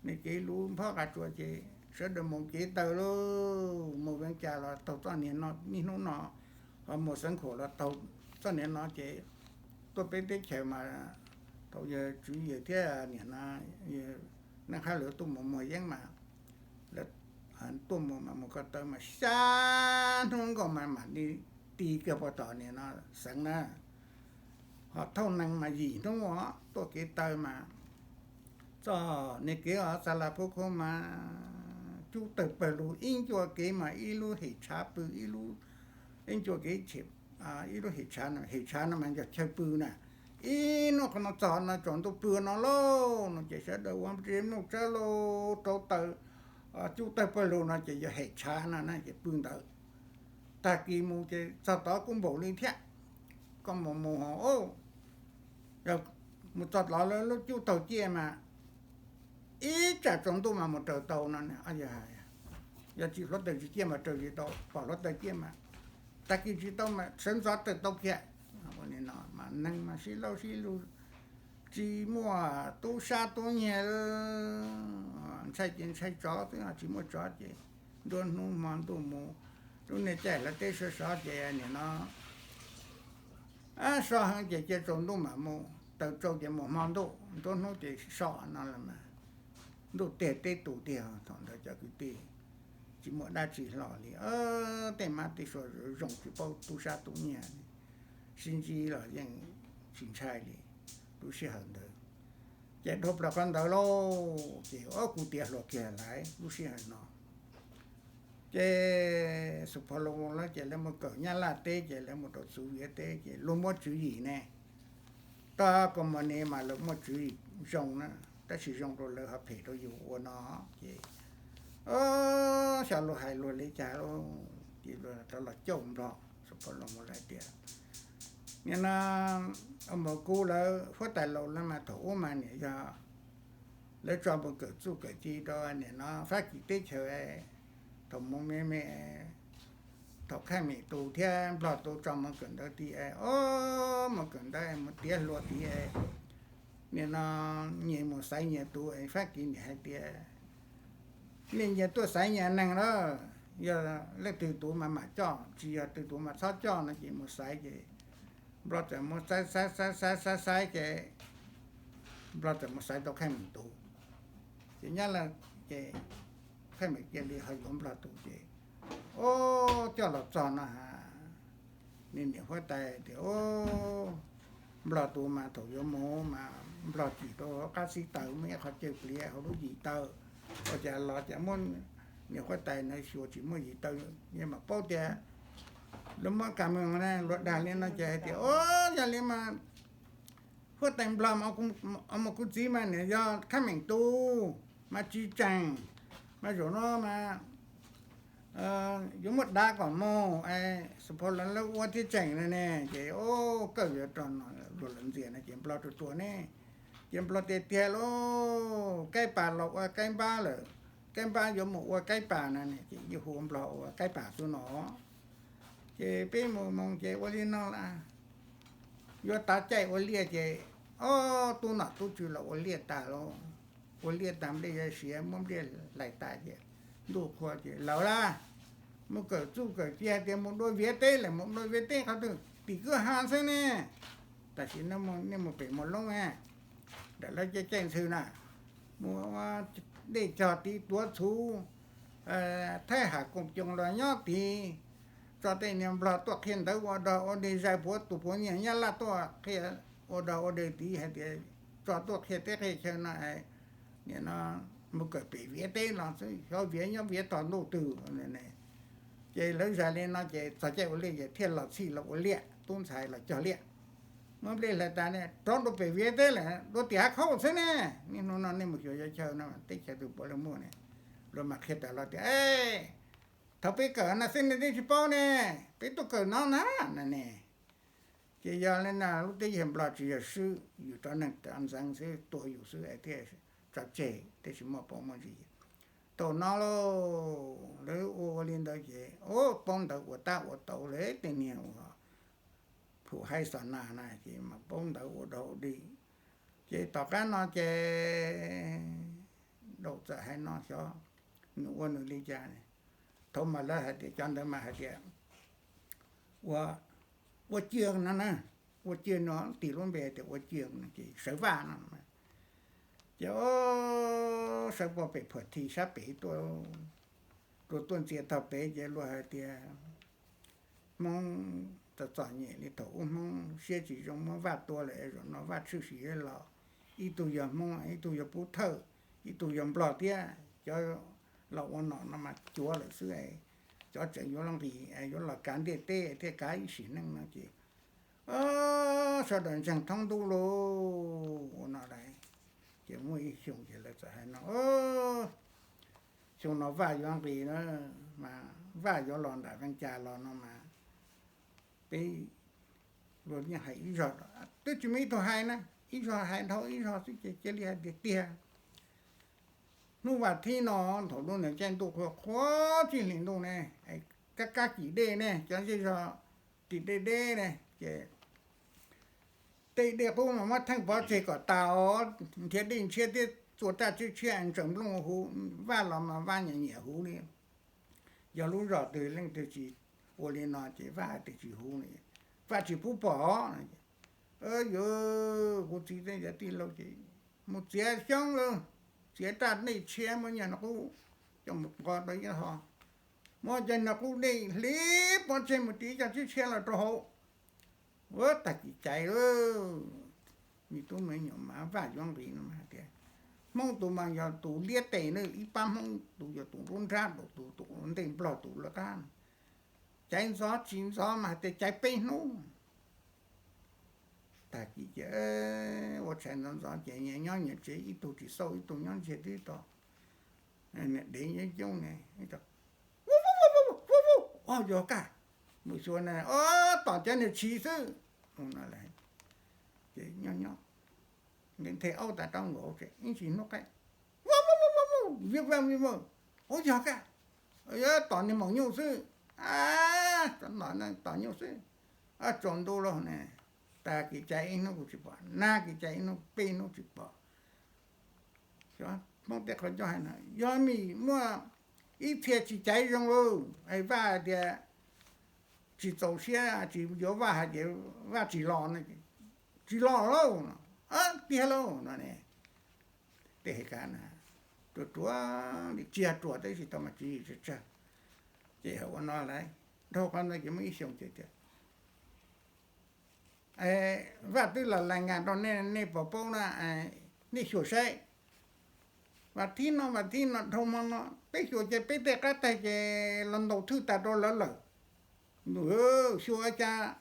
nws kev luv nphob qas tsuas ces sawv daws mus kev taw lauj, mus Vees Cas los taug txoj niag no, niaj hnub no ho mus Xeev Khuam los taug txoj niag no ces tuaj peb teb chaws mas thaum yawg Tswv Yim thiab niam no Neej Hab lawv tuaj mus muag yeeb mas lawv tuaj mus mas mus ko taw mas xya hnub nkaus mas mam li ti kiag puag tom niam no xeev na. Ho thauj nees mas yim hnub os, tuaj kev taw mas txoj niag kev os Xa Las Pub Khub mas cub tawg pawg lug, ib ncua kev mas ib lub hem tshav pw, ib lub, ib ncua kev, ib lub hem tshav, hem tshav no mas yog chaw pw na. Ib hnub qhov no txog no tsaus ntuj pw no lauj no ces sawv daws ua ntsej muag tsawb lauj, rauv taws, cub tawg pawg lug no ces yog hem tshav no na ces pw ntawd. Tag kis mus ces txog tod kuj npaum li thiab. Koj mus mus ho, yog mus txog tod lawv lub cub taug ciaj mas ib tsam tsaus ntuj mas mus raws tau no. Yog tsis hluav taws tsis ciaj mas raws tsis tau, pom hluav taws ciaj mas tag kis tsis tau mas sawv ntxov raws tau kiag. Ua li no mas neeg mas sib laub sib lug, tsis muaj tub sab tub nyiag, ntshai ces ntshai tsov xwb, tsis muaj tsov ces nruab hnub hmo ntuj mus, lub niag caij hlawv teb sov sov ces nim no so heev ces cia tsaus ntuj mam mus, taws tsau ces mus hmo ntuj, nruab hnub ces so no los mas ntuj tiag teb tu tiag. Thaum ntawd cov kwv tij tsis muaj dab tsi hlo li, tej mab tej sua zoo tsis paub tub sab tub nyiag, sib ntsib los yeej tsis ntshai li. Lub sij hawm ntawd ces dhau plaws qhov ntawd lauj ces ob kuv tiav hluas kiag lawm lub sij hawm no. Ces xub pho los lawv ces lawv mus kawm Nyab Laj teb ces lawv mus rau txuv Viav teb ces luag muaj tswv yim ne. Tab kos mas ne mas lawv muaj tswv yim zoo na, tab sis zoo rau lawv ho phem rau yus ua no ces xyov luag hais luag li cas lauj ces luag rov los cauj Nplog. Xub pho los mus lawv tias nim no mus kuv lawv huab tais laus lawv mas thaum ub mas nim yog lawv tso mus kawm txuj kawm ci rau nim no Fab Kis teb chaws, thaum mus me me, thaum Khaj Mem tus thiab Nplog tus tso mus kawm ntawd tid, o, mus kawm ntawd mus tiav hluas tid, nim no nyias mus xaiv nyias tus, Fab Kis nim hais tias nej nyias tuaj xaiv nyias neeg lawm, yog leej twg tus mas mam coj, tsis yog twg tus mas txhob coj no ces mus xaiv ces Nplog txawm mus xaiv xaiv xaiv xaiv xaiv ces Nplog txawm mus xaiv tau Khaj Mem tus, ces Nyab Laj ces Khaj Mem cia li ho yuav Nplog tus ces, o, coj los txog no ha, niam huab tais tias, o, Nplog tus mas thaum yuav mus mas Nplog tsim rau qab xib taws muaj ib qho cawg pliav hauv lub yim taw, ua cas los cas muab niam huab tais na xyuas tsis muaj yim taw, yeej mam paub tias lawv muab kas moos na, luag dag li no ces hais tias, o, yog li mas huab tais Nplog mas kuv txiv mas nim yog Khaj Mem tus mas tsis tseem, mas zaum no mas yuav muab dav kom mus, xub pho los lawv ua thiaj tseem no ne. Ces, o, kawg yuav rog no luag lawv ntxias no ces Nplog rua rua ne, ces Nplog tiag tiag lauj, Kaib Pas los ua Kaib Npab lawm, Kaib Npab yuav mus ua Kaib Pas no ne ces yeej hu Nplog ua Kaib Pas xwb no. Ces peb mus mus ces ua li no las, yuav tav caij ua liaj ces, o, tub nom tub tswv los ua liaj tas lauj, ua liaj tas nplej yuav siav muab nplej hlais tas ces ntuj qhua ces lawv las mus kawm txuj kawm ci hais tias mus dua Viav teb lawm, mus dua Viav teb qhov twg tim kwj ha xwb ne. Tam sim no nej mus pem Muas Loob, nram lawv caij caij ntxhw na, mus ua dej cog tiv tuav txhuv, thaib ham koom coos los nyob tid, tso tej niag Nplog tuaj qhia ntawv ua dog ua dig, zais puav tus puav nyiag Nyab Laj tuaj qhia ua dog ua dig tid hais tias tso tuaj qhia teb qhia chaw no, nim no mus kawm pem Viav teb los xwb, xyov Viav nyob Viav tog ntuj twg. Ces lawv zais li no ces txog caij ua liaj ces thiaj los txhij los ua liaj, tub ntxhais los cog liaj. Muab nplej hlais tas ne, rov dua pem Viav teb lawm, dua tim hav khaub xwb ne. Niaj hnub no nej mus xyuas yov chaw no teb chaws twg puav leej muaj ne. Luag mam qhia tas los tias, e, Thaum peb kawm no xwb nej twb tsis paub ne, peb tuaj kawm no na no ne. Ces yog li no lub teb chaws Nplog tsis yog swb, yus cov neeg cov ntxeev xwb tua yus xwb es thiaj tso tseg, tiam sis muaj paus muaj ntsis. Thaum no lauj, lawv ua ua li ntawd ces ua paub ntawv ua tab ua tau lawm, tej niag uas phum haib xos nas na ces mas paub ntawv ua dog ua dig. Ces tom qab no ces Daum txawm hais no xyov nws ua nws li cas. Thaum mas lawv hais tias cov ntawd mas hais tias ua, ua ciaj no na, ua ciaj no tis lub npe tias ua ciaj no ces sawv vaj no. Ces sawv pog pem phuam thi sab pem tuaj, tuaj tuaj ntxias tog pem ces luag hais tias Hmoob txom txom nyem li thaum ub Hmoob siab tsis zoo muab Vaj tua lawm, zaum no Vaj tshwj sim los, ib tug yog Hmoob, ib tug yog Pub Thawj, ib tug yog Nplog thiab, cov los ua nom no mas cuav lawm xwb, cov tseem yuav los nqis, yuav los kav ntiaj teb thiaj kav ib sim neej no ces sawv daws ntseeg thoob ntuj lauj. Ua no lauj, ces muaj ib xyoo ces lawv txawm hais no, xyoo no Vaj yuav nqis na, mas Vaj yuav los nram Vees Cas los no mas peb luag yeej hais ib zog, twb tsis muaj ib tug hais na, ib zog hais dhau ib zog xwb ces cia li hais tiag tiag. Hnub vas thib no thaum lub niag caij ntuj qhuav qhuav txij hlis ntuj ne, kab kab cim dej ne, cov zej zog tim deb deb ne ces tej dej qub mas muab theej pov tseg kom tas os, nrhiav dej ntshiab thiab txua raj tshiab tshiab ntsaws nplooj huv, Vaj los mas Vaj nyiam nyiam huv li. Yog lub zos twg leej twg tsis ua li no ces Vaj hais tias tsis huv li, Vaj tsis pub pom. Yuav kuv txiv thiab yawm tij laug ces mus txiav xyoob lauj, txiav raj dej tshiab muab nyiaj no qub coj mus nqos rau ib ho, muab cov no qub dej hliv pov tseg mus tis cov tshiab tshiab los rau hauv. Ua tag kis caiv lauj, me tub me nyuam mas Vaj yuav nqis no mas hais tias Hmoob tus mas yog tus liab tes na, ib pab Hmoob tus yog tus nruab nrab, tus tus ntej Nplog tus lawv qab. Caiv ntxov tsis ntxov mas hais tias caiv peb hnub. Tag kis ces ua tshais ntxov ntxov ces nyob nyias tsev, ib tug tsis xauj ib tug nyob ntsiag tib to, dev nyob coob ne, ua ua, yog kaj, mus xyuas na, o, tom cov niag tshis xwb. Ces nyob nyob, nthe aub tas rau nkaus ces ib ntsis hnub qaij, ua ua, vij vaj vij vawg, ua yog kaj, tom niag maum nyuj xwb, tom nyuj xwb, tsaus ntuj lauj ne. Tag kis caiv ib hnub kuj tsis pom, nag kis caiv ib hnub peb hnub tsis pom. Hmoob tej qhov ncauj hais no yog vim muaj ib txhia tsis caiv zoo lauj, Vaj hais tias tsis txaus siab tsis yuav Vaj hais tias Vaj tsis los, tsis los lauj, tiag lauj no ne. Tej hais kaj na, ruam ruam li tsiag ruam tab sis tau mas tswv yim tsawg tsawg. Ces ua no lawm, dhau qhov ntawd ces muaj ib xyoo ces tias Vaj twb los lais ngas rau nej, nej puas paub na, nej xyuas saib. Vas thib no vas thib no dhau hmo no peb xyuas ces peb tej qab tag ces los ntaus thwj tas rau lawv lawm. Ntuj, xyuas cas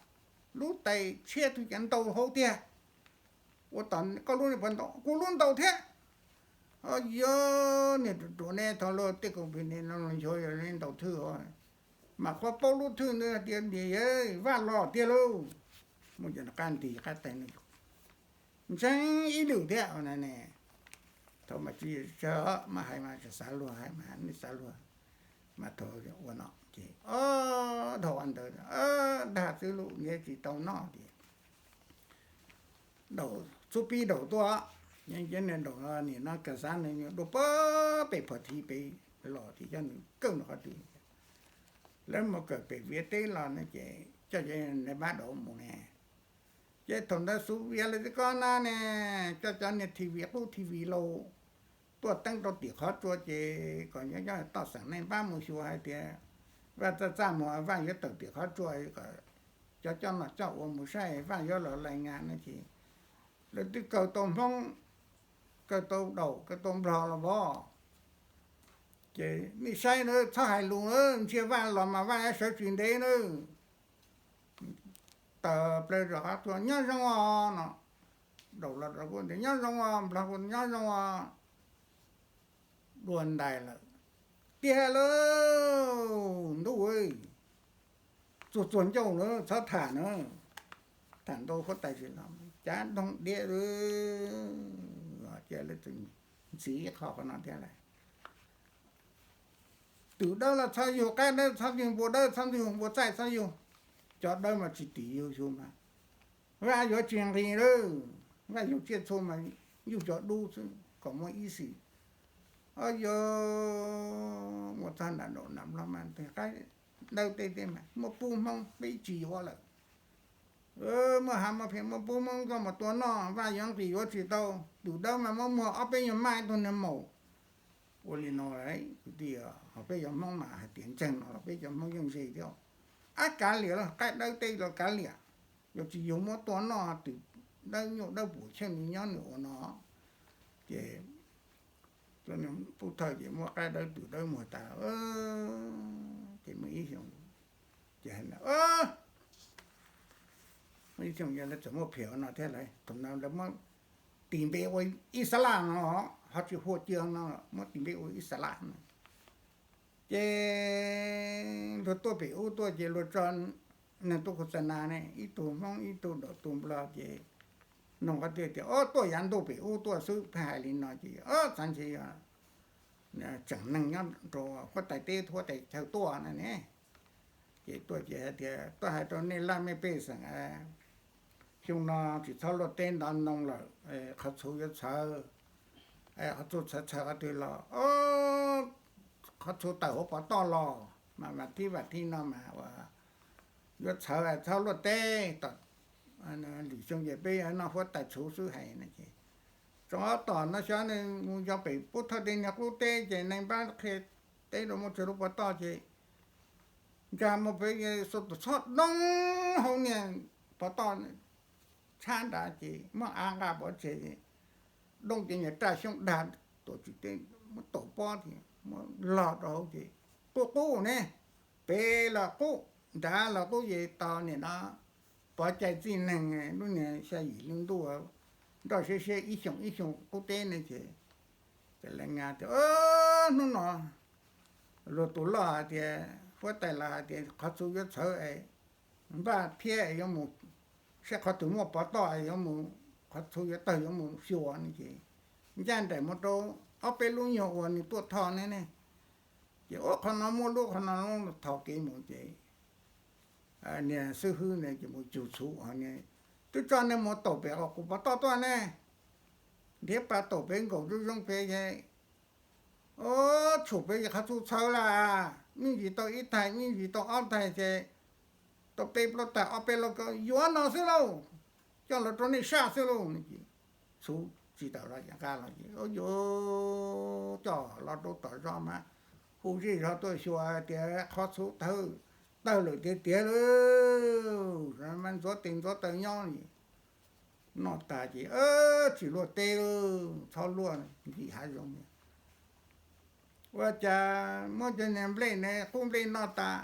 lub tais tshiab twg cas ntau hauv tiag. Ua tom koj lub ne puas ntau, kuv lub ntau thiab. Yog niag ruam ruam ne, thaum luag tej company no los nchuav yog ntaus thwj, mas qhuav paub lub thwj ntawd tias niam, Vaj los tiag lauj. Muaj cov qab nti qab tag, ntseeg ib lwm thiab ne. Thaum mas tsis tsawg mas hais mas tsis xav luag, hais mas nej xav luag, mas thaum ua no ces dhau ntawd dag xwb lauj, nyiav tsis tau noj ces Daum, txhub pib Daum tuaj, nyob nyob niag Daum nim no kas xav nws dua pem pem Phuam Thi pem los ces coj nws kawg nws qhov twg. Lawv mus kawm pem Viav teb los no ces coj cov nab pab Daum mus ne. Ces thaum ntawd xuv Viav lawv tib kob na ne, coj cov niag T V qub T V laus tuaj teeb rau tim qhov tsua ces kom nyob nyob toj xeem neej pab mus xyuas hais tias Vaj txaj txaj muag, Vaj yuav tawm tim qhov tsua, kom cov coj noj coj ua mus saib Vaj yuav los lais ngas no ces lawv twb kaw tau Hmoob, kaw tau Daum, kaw tau Nplog los vov. Ces nej saib na, txhob hais lus na, ntsia Vaj los mas Vaj yuav sawv tsis ntev na. Tawm plaws zom qab tuaj, nyob zoo os no. Daum los rau kuj tias nyob zoo os, Nplog kuj nyob zoo os. Dua ntais lawm. Tiag lauj, ntuj, txuag txuag ncauj na, txhob tham na. Tham ntau huab tais tsis los, cav ntoog diab, cia li txawm ntxiv qhov qhov no thiab lawm. Twm dawb los txhob yug, qaib dawb txhob yug, npua dawb txhob yug, npua txaij txhob yug, cov dawb mas tsis tim yug yug mas. Vaj yuav tsis nqis lawm, vaj yug tsiaj txhu mas yug cov dub xwb kom muaj ib xim. Os, yog mus txog nram nraum nram nplog mas qaib dawb tej tej mas muab pub Hmoob peb tsis yuav lawm. Muaj hav muaj phem muab pub Hmoob coj mus tua noj, vaj yuav nqis yuav tsis tau. Twm dawb mas muab muag ob peb nyuag maj ib tug niag maum. Ua li no, kwv tij, ho peb cov Hmoob mas hais tias ntseeg no los peb cov Hmoob yeej ze thiab. Ab, kav liam los, qaib dawb tej los kav liam, yuav tsis yug muab tua noj, twm dawb nyuj dawb puam chawj nws nyob nws ua no. Ces pub thawj ces muab qaib dawb twm dawb muag tas. Ces muaj ib xyoo, ces muaj ib xyoo yog lawv txawm muaj phem ua no thiab lawm, thaum no lawv muab tis npe ua Ixalaj no, ho tsis hu Cia no, muab tis npe ua Ixalaj no. Ces luag tuaj pem ub tuaj ces luag tso neeg tuaj khuv xa nas ne, ib tug Hmoob ib tug Dawm tus Nplog ces noog qhov twg tias, Ob, tuaj yav ntuj pem ub tuaj xwb. Pheej hais li no ces, Ob, xav ntshe yog tseem neeg nyob rau huab tais teb huab tais chaw tuaj no ne. Ces tuaj ces hais tias, Tuaj hais rau nej laj mej pej xeem, xyoo no tsis txhob luaj teb ntov ntoo lawm, qhov txhuv yuav txhawv. Qhov txhuv txhawv txhawv qhov twg los, qhov txhuv tawm hauv pov toj los mas, mas thib vam thib no mas ua yuav txhawv, txhob luaj teb. Tom lwm xyoo ces peb yuav noj huab tais txhuv xwb hais no ces, tso tom no xyov nws mus yog pem pub thawj tej niag qub teb ces neeg npab qhia teb rau muaj tsaws lub pov toj ces nkag mus pem xu tus txhob doob hauv niag pov toj tshab nrad ces muab av nqa pov tseg, doob ces niag raj xyoob dag tuam tsim teb muab taum pob ces muab log rau hauv ces qub qub ne, pem los qub, nrad los qub ces tau niam no pov cai txij neeg lub niag xya yim lub ntuj nroj siab siab ib xyoos ib xyoos qub teb ne ces, ces lawv nga tias, Hnub no luag tus loj hais tias, huab tais los hais tias qhov txhuv yuav txhawv es npaj thiab es yuav mus saib qhov twg muaj pov toj es yuav mus, qhov txhuv yuav tawg yuav mus xyuas ne ces ncaj nraim mus rau ob peb lub nyuag uas nws tuaj tho ne ne. Ces ua qhov no muaj lub qhov no thov kev mus ces niag xib hwb ne ces mus cug txhuv, Twb tso neeg mus taum pem qhov kuv pov toj tuaj ne, nrhiav pas taum pem nkaum zoo zoo pem ces, o, tshuam pem ces qhov txhuv txhawv lawm, me ntsis tau ib tag, me ntsis tau ob tag ces tau peb plaub tag ob peb lauj kaub, yuav no xwb lauj, coj los rau nej saj xwb lauj. Txhuv tsis tawm los ces nqa los ces yuav coj los rau tom zos mas hu zej zog tuaj xyuas tias qhov txhuv tawg, tawg lawm tiag tiag lauj, mas ntxuav tes ntxuav taw nyob li. Noj tas ces tsis luaj teb lauj, txhob luaj, nkim hav zoov. Ua cas muab cov niag nplej ne, qub nplej noj tas,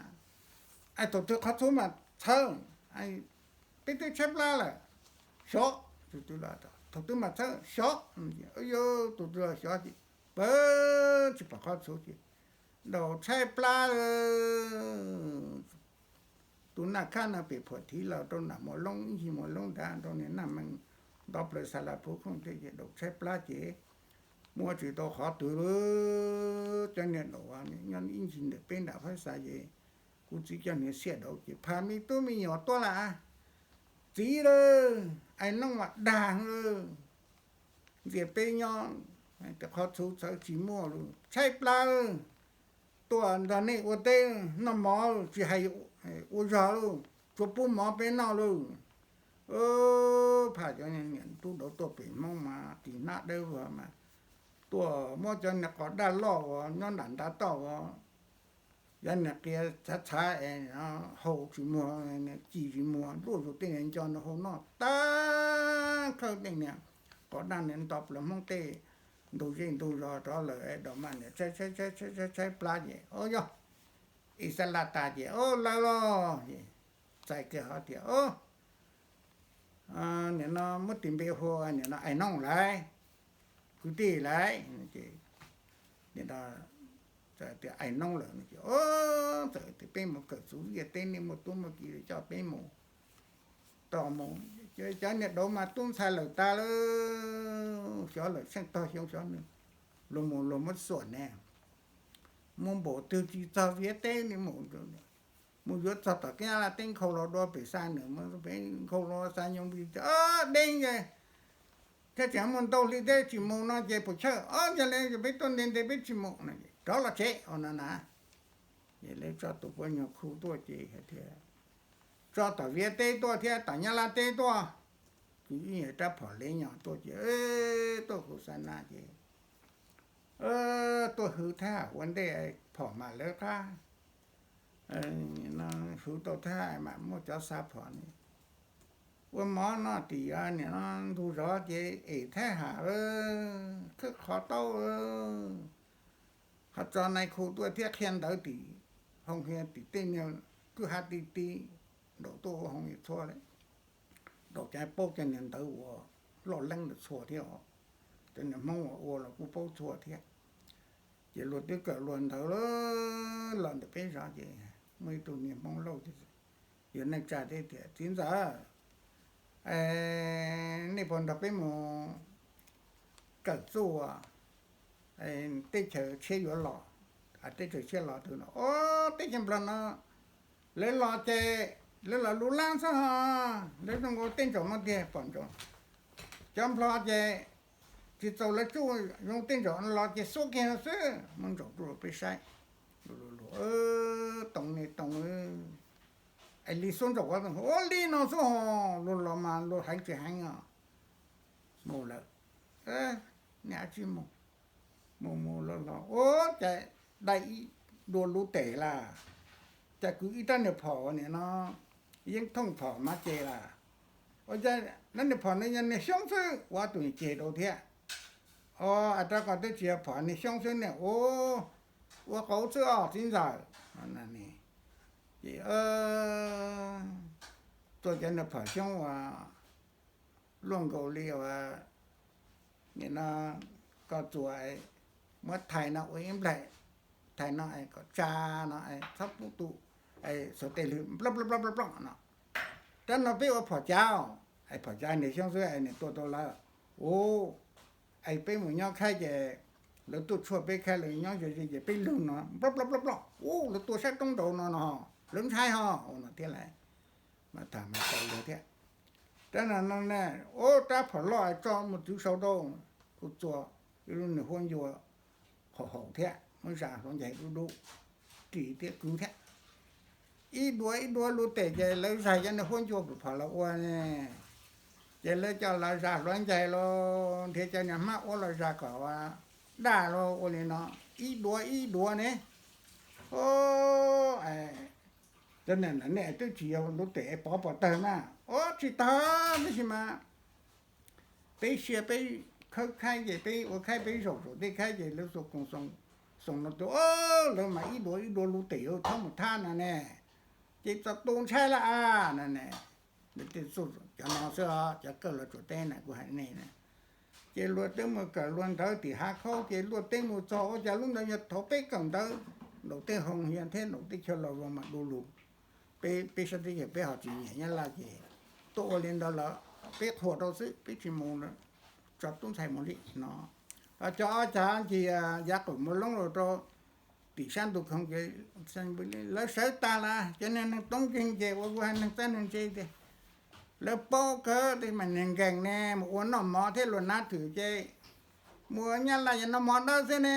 es thaum twg qhov txhuv mam txhawb? Peb twb tshaib plab lawm, xyov. Thaum twg mam txhawb? Xyov. Yog tus twg los xyov ces pab tsis pom qhov txhuv ces daus tshaib plab lawm. Tus naj khab no pem phuam thiv los rau nram Muas Loob, ib ncig Muas Loob nrad rau niag Naj Mees, nto plaws Xa Las Phuv Khooj tej ces daus tshaib plab ces muab tsis tau qhov twg lawm. Cov niag daus nyob ib ncig ntawm peb nram Phab Xa ces kuv txiv cov niag xiaj daus ces phaj me tub me nyuam tuaj lawm. Txiv lawm, ais nooj mas dag lawm, ntxias peb nyob, qhov txhuv txhawv tsis muaj lawm, tshaib plab lawm. Tuaj nrog nej ua teb noj mov tsis hais ua zog lawm, tsuas pub mov peb noj lawm. Phaj cov niam tub daus tuaj pem Hmoob mas tis hnab dawb vog mas tuaj muab cov niag qos daj loj uas nyob nram ntav toj uas cov niag qia txhav txhav es hau tsis muag, ci tsis muag, luaj zus tej niag nco nws hau noj tag khawb tej niag qos daj niag nto plaws Hmoob tej ntug zej ntug zos rov lawm es daus mas niam tshaib tshaib tshaib plab ces, o yog, ib xab laj tas ces, o, lawv los ces txais kiag hov tias, o, nim no muab tis npe hu nim no Ais Nooj lawm, kwv tij lawm ces nim no Txawm tias ais noob lawm no ces, txawm tias peb mus kawm txuv Viaj teb, nej muaj tub muaj ki coj peb mus. Tos mus, cov niag dauv mas tub ntxhais lawm tas lawm, xyov lawm tsheej tog xyoo xyov nws, luag mus luag muab xuam ne, mus npaum twg tsis txog Viaj teb li mus, mus yuav txog tom Nyab Laj teb nkhaus los dua pem xa nws, peb nkhaus los xa nyob vij deb, thiab tseem muaj ntau hli thiab tsis mus no ces puas chawj, ob yog li peb tuaj ntev ntev peb tsis mus no, rov los tsev no na. Ces lawv tso tus poj nyuag khu tuaj ces hais tias, tso tom Viaj teb tuaj thiab tom Nyab Laj teb tuaj, kwv ib yam rab phom lev nyo tuaj ces tuaj khu xa na ces tuaj hwv thab ham ua ntej, phom mam lawv qab, hwv tau thab mam muaj cov xa phom ne. Ua mov noj tim nim no ntug zov ces es thab ham khwb qhov taub, ho tso nai khu tuaj thiab qhia ntawv tim hoo hias tim tej niag kwj ha ti ti, nraum tuaj ua hoo hias txhua li, nraum cov paub cov niag ntawv uas loj leeb lawm txhua thiab os, cov niag Hmoob uas ua los kuj paub txhua thiab. Ces luag twb kawm luag ntawv los ntawm peb zov ces muaj ib tug niag Hmoob Lauj, yog neej tsa thiab tias, txiv ntxawm, nej puas nrog peb mus kawm txuj teb chaws tshiab yuav los, teb chaws tshiab los twg no, o, teb chaws Nplog no, lawv los ces lawv los lub lab xwb ho, lawv zoo nkaus tej ntsaum no tiag pom ntsaum. Cov Nplog ces tsis txaus lawv tsuj, zoo tej ntsaum los ces xuab kiag xwb, muab ntsaum rau peb saib. Toom ne toom, es li xuab ntsaum ua li no xwb ho, luag los mas luag heev tsis heev os. Mus lawm, niaj tsis mus, mus mus los los ua cas dai ib dua lub tes lawm, cas kwv ib rab niag phom nim no yeej thooj phom mas ces lawm. Ua cas rab niag phom no yog niag xyoob xwb, ua tus ceg rau thiab. O, rab ko twb tsis yog phom, niag xyoob xwb ne. Ua qauv xwb os txiv ntxawm. Ces txua cov niag phom xyoob uas luaj nkaus li uas nim no koj txua, muab thais no ua ib nplaim, thais no kom tsa no, txhob pub tu, xuas tes lwg nploj nploj nploj nploj no. Rab no peb ua phom cav, phom cav niag xyoob xwb es nws tua tau lawv. Ua, es peb mus nyob khaib ces lawv tuaj tshuaj peb khaib, lawv nyob ze ze ces peb lwg no nploj nploj nploj nploj, ua lawv tua sab roob nraud no no, lawv ntshai ho, ua no thiab lawm. Mas tham mas tau luag thiab. Rab no no ne, ua rab phom loj tso mus txwv sau rau, kuv txua ib lub niag huab ncua qhov haum thiab, muab zas hluav ncaig dub dub, ris thiab kwv thiab. Ib duav ib duav lub tes ces lawv zais cov niag huab ncua pam phom los ua ne. Ces lawv coj los zas hluav ncaig los nrhiav cov niag hmab ua los zas kom daj los ua li no, ib duav ib duav ne. Cov niag no ne twb tsis yog lub tes pov pov tawg na. Ua tsis tag, tab sis mas peb sia peb khawb khaib ces peb ua khaib peb zaum saum tej khaib ces lawv xuas koom xoom no tias, lawv mas ib duav ib duav lub tes txhob mus thab no ne, ces txog tu ntshai lawm a no ne. Cov no xwb os, cov kawj los tsuas teb na kuv hais nej na. Ces luag twb mus kawm luag ntawv tim hav khaub ces luag teb mus txog ua cas lub ntawd yog thaum peb kawm ntawv nraum tej hoo hias thiab nraum teb chaws Los Vos mas du lug. Peb, peb sab teb chaws peb ho tsis nyiam Nyab Laj ces tuaj ua li ntawd lawm, peb qhuas rau xwb peb tsis mus, tso tub ntxhais mus li no. Cov ob cag ncig yav qwm mus loob los rau tim sab ntu khoov ces lawv sawv tas lawm, cov niag neeg toob nkeeg ces ua kuv hais neeg txawj neeg ntse tias lawv paub kawg tias mas niag nkeeg ne mus ua noj mov thiab luag nab twm ces mus ua Nyab Laj yog noj mov dawb xwb ne,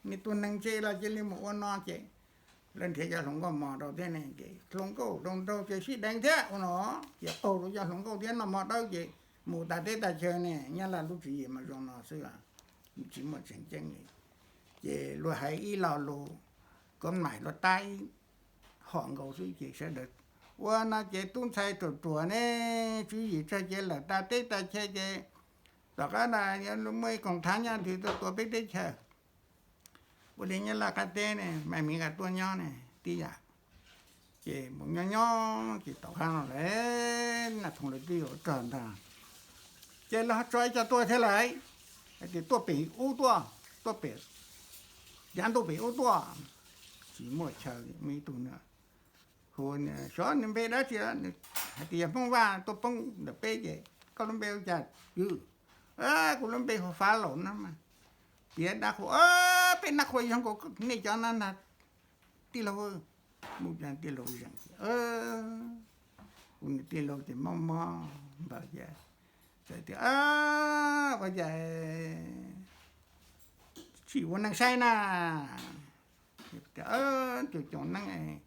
niag tus neeg ntse los cia li mus ua no ces lawv nrhiav cov hluas nkauj mos rau thiab ne ces hluas nkauj hluas nraug ces sib deev thiab ua no, ces qaug rau cov hluas nkauj thiab noj mov dawb ces mus tas teb tas chaw ne. Nyab Laj lub tswv yim mas zoo no xwb, tsis muaj tseem ceeb li. Ces luag hais ib lo lus, koj maim luag tab ib hom nkaus xwb ces sawv daws ua no ces tub ntxhais ruam ruam ne, tswv yim tsawg ces lawm tas teb tas chaw ces tom qab no muaj ib koom thav nyob twg tuaj tua peb teb chaws. Ua li Nyab Laj qab teb ne, Maiv Miv nqa tuaj nyob ne tib yam. Ces mus nyob nyob ces tom qab no lawm Naj Thoom lawv twb yuav rog ntag, ces lawv ho tso ib co tuaj thiab lawm, hais tias tuaj pem ub tuaj, tuaj pem yav ntuj pem ub tuaj. Tsis muaj chaw, muaj ib tug na, hu, xyov nws npe dab tsi, hais tias yog Hmoob Vaj tuaj poob ntawm peb ces koj lub npe ua cas kwv? Kuv lub npe hu Fab Laus no mas. Piav dab qhuas, peb dab qhuas yog nkaus nej cov no ntag tij laug. Mus tij laug zeem, kuv niam tij laug ces mob mob npaws ces txawm tias, ua cas tsis ua neej saib na. Tias, cov cov neeb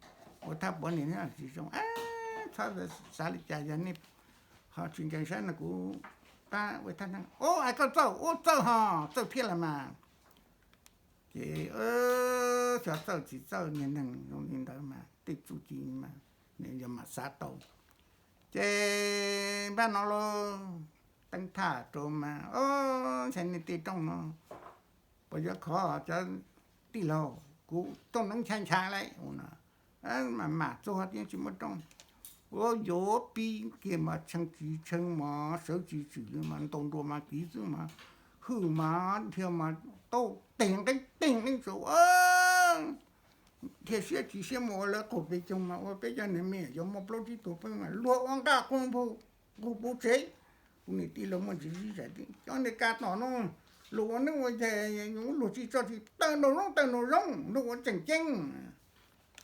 ua thaj puav nws tsis zoo, txhob xav li cas, yog nej ho tsis ntseeg saib no kuv pab ua thaj neeb. Ua, koj txawj, ua txawj ho, txawj thiab los mas. Ces xyov txawj tsis txawj, niag neeg zoo li ntawd mas tej txuj ci mas nws yuav mam xav tau. Ces npaj no lauj, teeb thaj rau mas, ntshai nej tej rooj no puas yuav khov cov tij laug, kuv rooj no ntshai ntshai lauj no. Mas mam txog tias tsis muaj rooj. Ua yuav pib kiag mas tshee tsis tshee mas sawv tsis tswm li mas ntaus nruas mas kiv xwb mas hwj mas dhia mas tau teg nqeeb teg nqeeb saud, dhia siab tsis siab mus ua lawv qaug pes coog mas ua peb cov niag me nyuam yuav muaj plaub tsib tug peb mas luag ua nqaj quag npug, quag puv tsev. Kuv niam tij laug muaj ntsis zib zais tias cov niag ka tom no luag ua neeb ua yaig luag tsis tso tsis tawm nraum zoov tawm nraum zoov, luag ua tseem ceeb.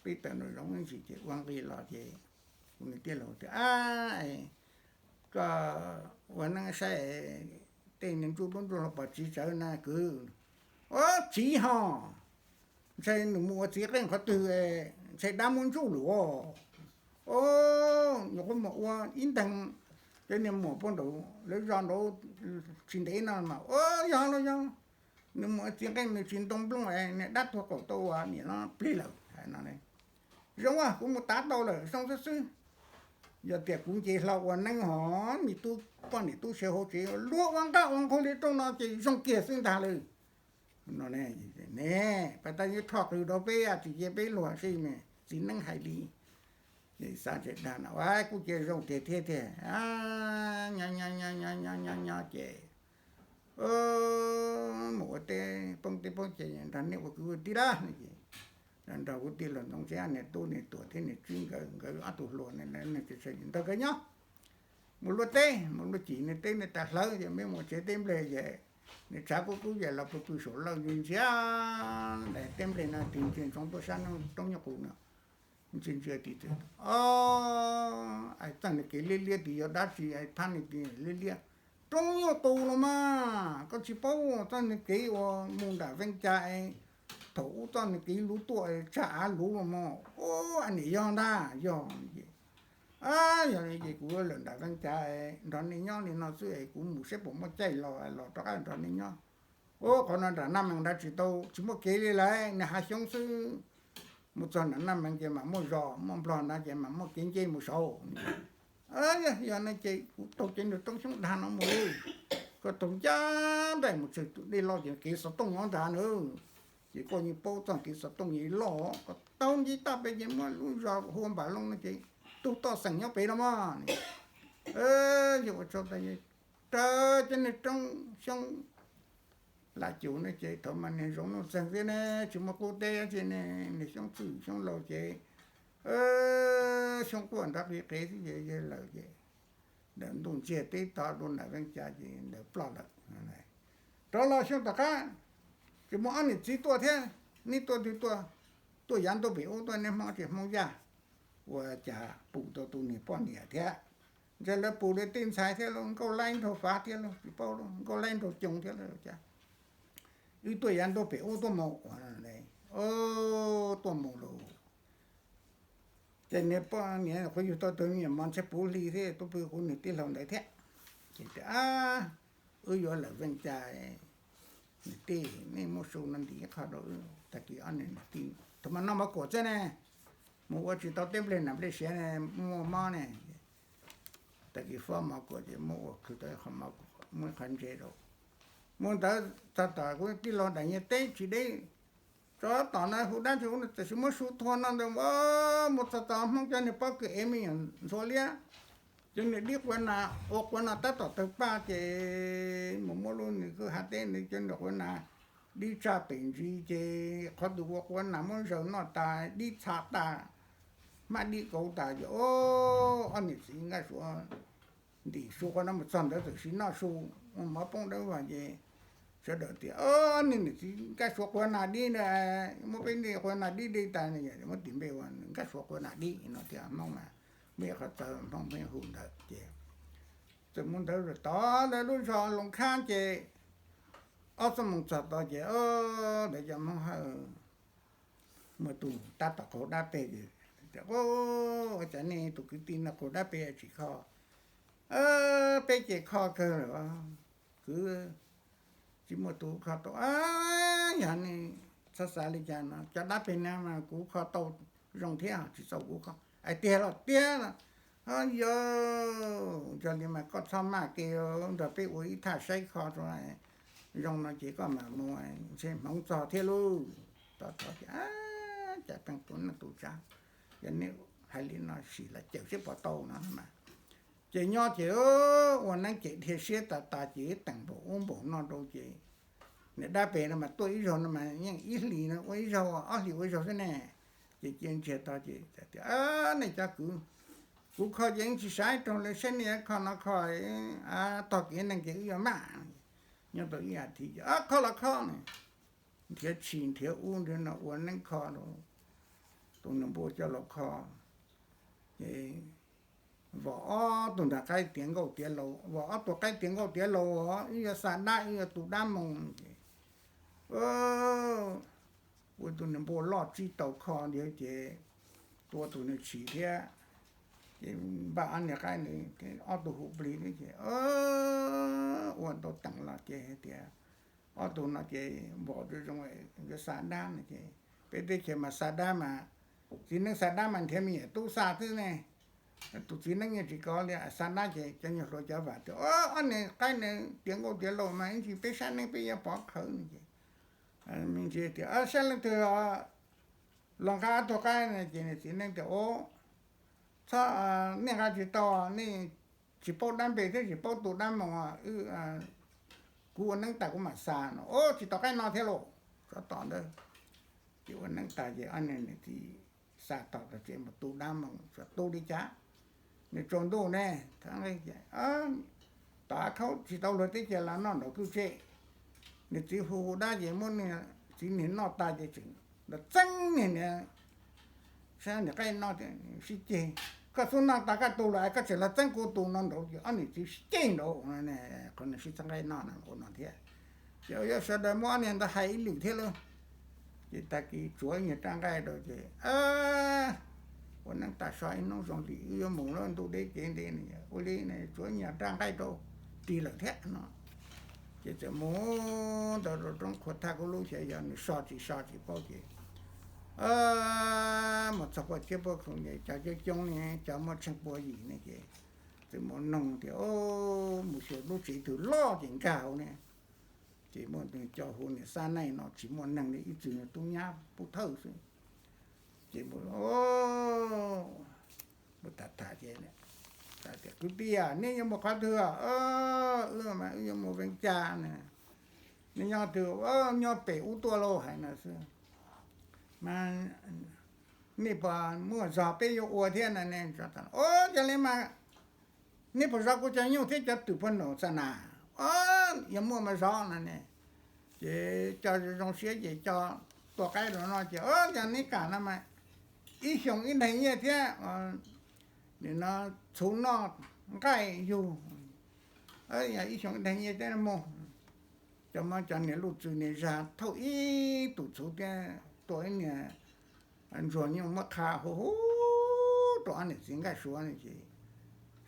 Peb tawm nraum zoov ntsis ces ua nqi los ces kuv niam tij laug tias, koj ua neeb saib tej niag ntsuj dub ntsuj hlauv pom txiv tsawv na kwv. Ua txiv ho, ntshai nws mus ua txiv qeej qhov twg, ntshai dab muab ntsuj lawm os. Nyuam qhuav mus ua ib nteeg cov niag muam puag nraum lawv zos nraud tsis ntev no mas, ua yog los yog nws mus ua txiv qeej nws tsis ntoo nplooj, niag dab tuag qaum tau ua niam no plig lawm no. Zoo, kuv mus tav tau lawm zoo xwb xwb. Yog tias kuv nce hlo ua neeb ho, me tub poj niam tub se hauv tsev luag ua nqaj ua nqug li rooj no ces zoo kiag xwb ntag lawm no. Ne, pas tas yeej rho qws rau peb, tsis cia peb luag seb txiv neeb hais li. Ces xav tsis dag no, kuj cia zoo tiag thiab tiag. Nyob nyob nyob nyob ces mus ua teb poob teb poob ces nrog nej ua kwv ua tij lawm no ces nrog kuv tij laug Ntxoov Tseb, niag tub niag tuam thiab niag tswb nkawd, nkawd ob tug hluas ne, ntawd nkawd nyob. Mus luaj teb, mus luaj cim niag teb niag taws hlawv ces peb mus tsev teb nplej ces niag tshav kub kub ces los pw pw saum lawj ntsia ntsia daim teb nplej no tig ntsia ntsoov tuaj sab roob nyuj qus no. Ntsia ntsia tig txawm, o, txoj niag kev liab liab tig yog dab tsi, phab niag kev liab liab, roob nyuj qus los mas koj tsis paub txoj niag kev uas mus nram Veej Cas es thaum ub txoj niag kev luv tuaj tsag av luv los mas. Ua, niam yog ntag, yog ces, yog ces kuv lawm nram Veej Cas nrog nej nyob li no xwb es kuv mus saib puas muaj caij los los rov qab nrog nej nyob. Ua, qhov no nram Naj Mees ntawd tsis tau, tsis muaj kev li lawm, niag hav xyoob xwb. Mus txog nram Naj Mees ces mam muaj zos muaj nplog ntawd ces mam muaj kev nce mus saud. Yog no ces kuv taug cov niag roob xyoob dag no mus li. Koj taug ncaj nraim mus txog tus dej loj ces kev xov tooj nyob nrad na. Ces koj yeej paub txoj kev xov tooj yeej loj, koj taug ncig toj pem ces muaj lub zos hu ua Npam Looj no ces tug toj xeem nyob pem no mas. Yog ua tsaug tas, raws cov niag roob xyoob lam cum no ces thaum mas niag zoov nuj txeeg xwb ne, tsis muaj qub teb tsi ne, niag xyoob txwj xyoob laus ces xyoob quaj nrov qis qev xwb ces yawg lawm ces ntawm ntuj ntsiag teb tog rau nram Veej Cas ces ntawd ploj lawm. Rov los xyoo tom qab tseem muaj ob niam txiv tuaj thiab, neb tuaj twg tuaj? Tuaj yav ntuj pem ub tuaj, neb Hmoob tsis Hmoob Yaj. Ua cas pum tau tus niag poj niam thiab? Ntshai lawv pum lawv tej ntxhais thiab lauj, nkauj laib nraug fav thiab lauj, tsis paub lauj, nkauj laib nraug coo thiab lauj. Cas wb tuaj yav ntuj pem ub tuaj mus, tuaj mus lauj. Ces niag poj niam qhuav yug tau tus me nyuam mos ntshai puv hli thiab tuaj pw kuv niam tij laug ntawd thiab. Ces tias, wb yuav lawm Veej Cas, niam tij, nej muab su no ntim ib qho rau wb. Tag kis ob niam tij thaum mas noj mov kuam xwb ne, mus ua tsis tau teb nplej nam nplej siav ne, muaj mob ne. Tag kis fob mov kuam ces muab ua khwv tau ib qho mov kuam, muab ib qho ntse rau. Mus ntawd txog tom kuv tij laug daim nyuag teb tsis deb, txog tom na hu dab tsi hu, tam sim muab su thua no ntawd, mus txog tom Hmoob cov niag pob kws ev me nyuam ntxhuav liab, cov niag dib quav nas ua quav no tab tom tawg paj ces mus muab lub niag kwj hav teb nws cov niag quav nas dib tsaj pem ntsis ces qhov twg ua quav nas muab zaws noj tas dib txha tas, hmab dib kauv tas ces o, ob niam txiv Nkaj Suav ntim su quav na mus txog ntawd txawm sim noj su, ua mov poob dawb vag ces sawv daws tias o, niag niam txiv Nkaj Suav quav nas dib na, muab peb niag quav nas dib de tas, muab tis npe ua Nkaj Suav quav nas dib no tias Hmoob mas muaj ib qhov txawv Hmoob pheej hu ntawd ces txawm mus ntawd tod ntawd lub zos Loos Khab ces ob xuab moos txog tod ces o, ntawd cov Hmoob Hawj muaj tus tab tom qaug dab peg ces tias o, ua cas nej tus kwv tij no qaug dab peg tsis kho? Peb ces kho kawg lawm, kwv, tsis muaj tus kho tau. Yog nej txhob xav li cas no, cov dab peg no mas kuv kho tau zoo thiab tsis txaus kuv kho. Hais tiag los tiag los, o yog, yog li mas koj txhob maj ke, nrog peb ua ib thaj saib kho rau zoo no ces koj mam mus ntshe hmoov txog thiab lauj. Tod tod ces cas pheej tus neej tus tsav, yog nej hais li no sim los cawm seb puas tau no mas. Ces nyob ces ua neeb ces dhia siab tas tas ces teem npaum ub npaum no rau ces niag dab peg no mas tuaj ib zaug no mas yeej ib hlis no ua ib zaug, ob hlis ua ib zaug xwb ne. Ces cia ntsiag to ces tias, nej cov kwv, kuv kho ces tsis xav rau lawv saib, nej kho no kho, tog kev neeg ces wb yuav maj. Nyob tau ib as thiv ces kho los kho ne, nrhiav tshis nrhiav ub nrhiav no ua neeb kho rau tus niag npua coj los kho. Ces vom ob tug nram qaib tiav nkauj tiav laus, vom ob tug qaib tiav nkauj tiav laus, wb yuav xa dab, wb yuav tu dab moo ces ua tus niag npua loj tsib tau kho ntiav ces tua tus niag tshis thiab. Ces npaj ob niag qaib nws ob tug hu plig thiab ces ua tau teem los ces hais tias ob tug no ces vom zoo zoo yuav xa dab no ces peb teb chaws mas xa dab mas, txiv neeb xa dab mas nrhiav me nyuam tub xa xwb ne. Tus txiv neeb yeej tsis kov li, xa dab ces cov nyuag hluas cov vam tias ob niag qaib nws tiav nkauj tiav laus mas ib ntsis peb saib neeb peb yuav pov khawv no ces me ntsis tias saib leej twg los nqa ob tug qaib no ces niag txiv neeb tias txhob, nej nqa tsis tau, nej tsis paub dab npe thiab tsis paub tu dab moo, kuv ua neeb tas kuv mam xa no. Ua tsis tau qaib no thiab lauj, tsov tom ntawd. Ces ua neeb tas ces ob niag niam txiv xa tog tog tsev mus tu dab moo, xyov tu li cas, nws tsaus ntuj ne, tom av khaub tsis tau luag teb chaws los noj nraum kwj tse. Niag txiv hu hu dab ces muab niag txiv niag noj tas ces tseem los txeeb niag niag sab niag qaib no sib ceg. Koj xub noj tas koj tu los koj tseem los txeeb kuv tus no nraud ces ob niam txiv sib ceg nraud. Qhov niag sib txeeb qaib noj ua no thiab. Ces yuav sawv daws muab ob niag ntawd hais ib lwm thiab lauj. Ces tag kis tsuav ib nyuag raj nqaij rau ces ua neeb tas so ib hnub zoo li wb yuav mus lawm, ntuj deb kev ntev, ua li tsuav ib nyuag raj nqaij rau ris lawm thiab no. Ces txawm mus ntawd rau roob Khua Thaj Kub Lub xyov yog nws so tsis so tsis paub ces mus txog puag thiab puag khoom ces cov coob coob ne, cov muaj tsheej pua yim ne ces txawm mus noog tias mus xyuas lub tsev twg loj ces nkag hauv ne. Ces muaj tus coj hu niam xab neej no tsis muaj neeg li, ib txwm tub nyab pub thawj xwb. Ces mus tham tham ces tias kwv tij, nej yuav mus qhov twg? Wb mas wb yuav mus Vees Cas na. Nej nyob twg? Nyob pem ub tuaj lauj, hais no xwb. Mas nej puas muaj zog peb yuav ua thiab no ne? Ua cas li mas, nej puas zov kuv cov nyuj thiab cov twm poj niam xa nas? Yog muaj mas zov no ne. Ces cov zoo siab ces cov tua qaib rau no ces yog neb kam no mas ib xyoos ib daig nyiaj thiab nim no txhuv noj nqaij yug, yog ib xyoos ib daig nyiaj thiab mus. Cov muab cov niag luj txwg niag zag thauj ib tus txhuv thiab tua ib niag ntsuag nyuj muab qha hu hu rau ob niam txiv Nkaj Suav no ces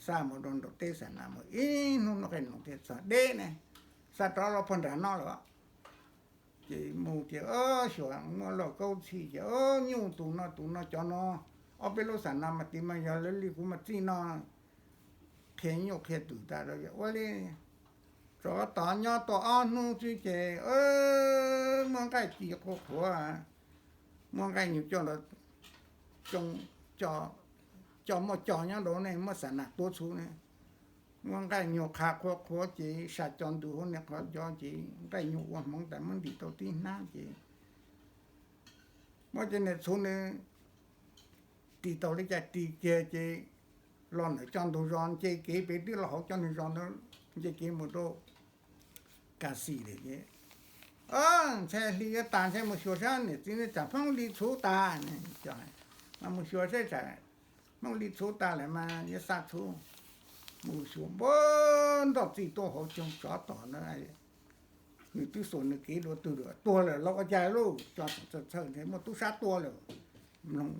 xa mus rau nraum teb xa nas mus ib hnub noj qeej noom thiaj txog deb ne, xa rov los puag nram no lawm. Ces mus ces xyuas muaj lauj kaub txhij ces nyuj tus no tus no cov no, ob peb lub xa nas mas tis mas yog lawv li kuv mas txij no qhia nyuj qhia twm tas rau ua li. Tsov tom nyob tau ob hnub xwb ces muaj nqaij ci qhuav qhuav, muaj nqaij nyuag coj los tsoo, coj muaj cov nyob rau ne, muab xa nas tuav txhuv ne, muab nqaij nyuag qha qhuav qhuav ces sa co ntws hauv niag qhov cos ces nqaij nyuag ua hmoov tas muab ntim tau tib hnab ces muab cov niag txhuv nws ris tau li cas ris kiag ces los ntawm cov ntug zos nce kev pem twb los hauv cov ntug zos ntawd, nce kev mus rau Kas Xis lawm ces ntshai hli yuav tas ntshai mus xyuas saib niam txiv nws tsam Hmoob li txhuv tas, mus xyuas saib tsam Hmoob li txhuv tas lawm mas yuav xa txhuv mus xyuas npua nroj txij tuaj hauv coog tsov tom na. Nws twb xuas nws kev dua twg lawm, tuag lawm los ua cas lauj, tso txhawj txhawj ntshe muaj tub sab tua lawm. Mloog,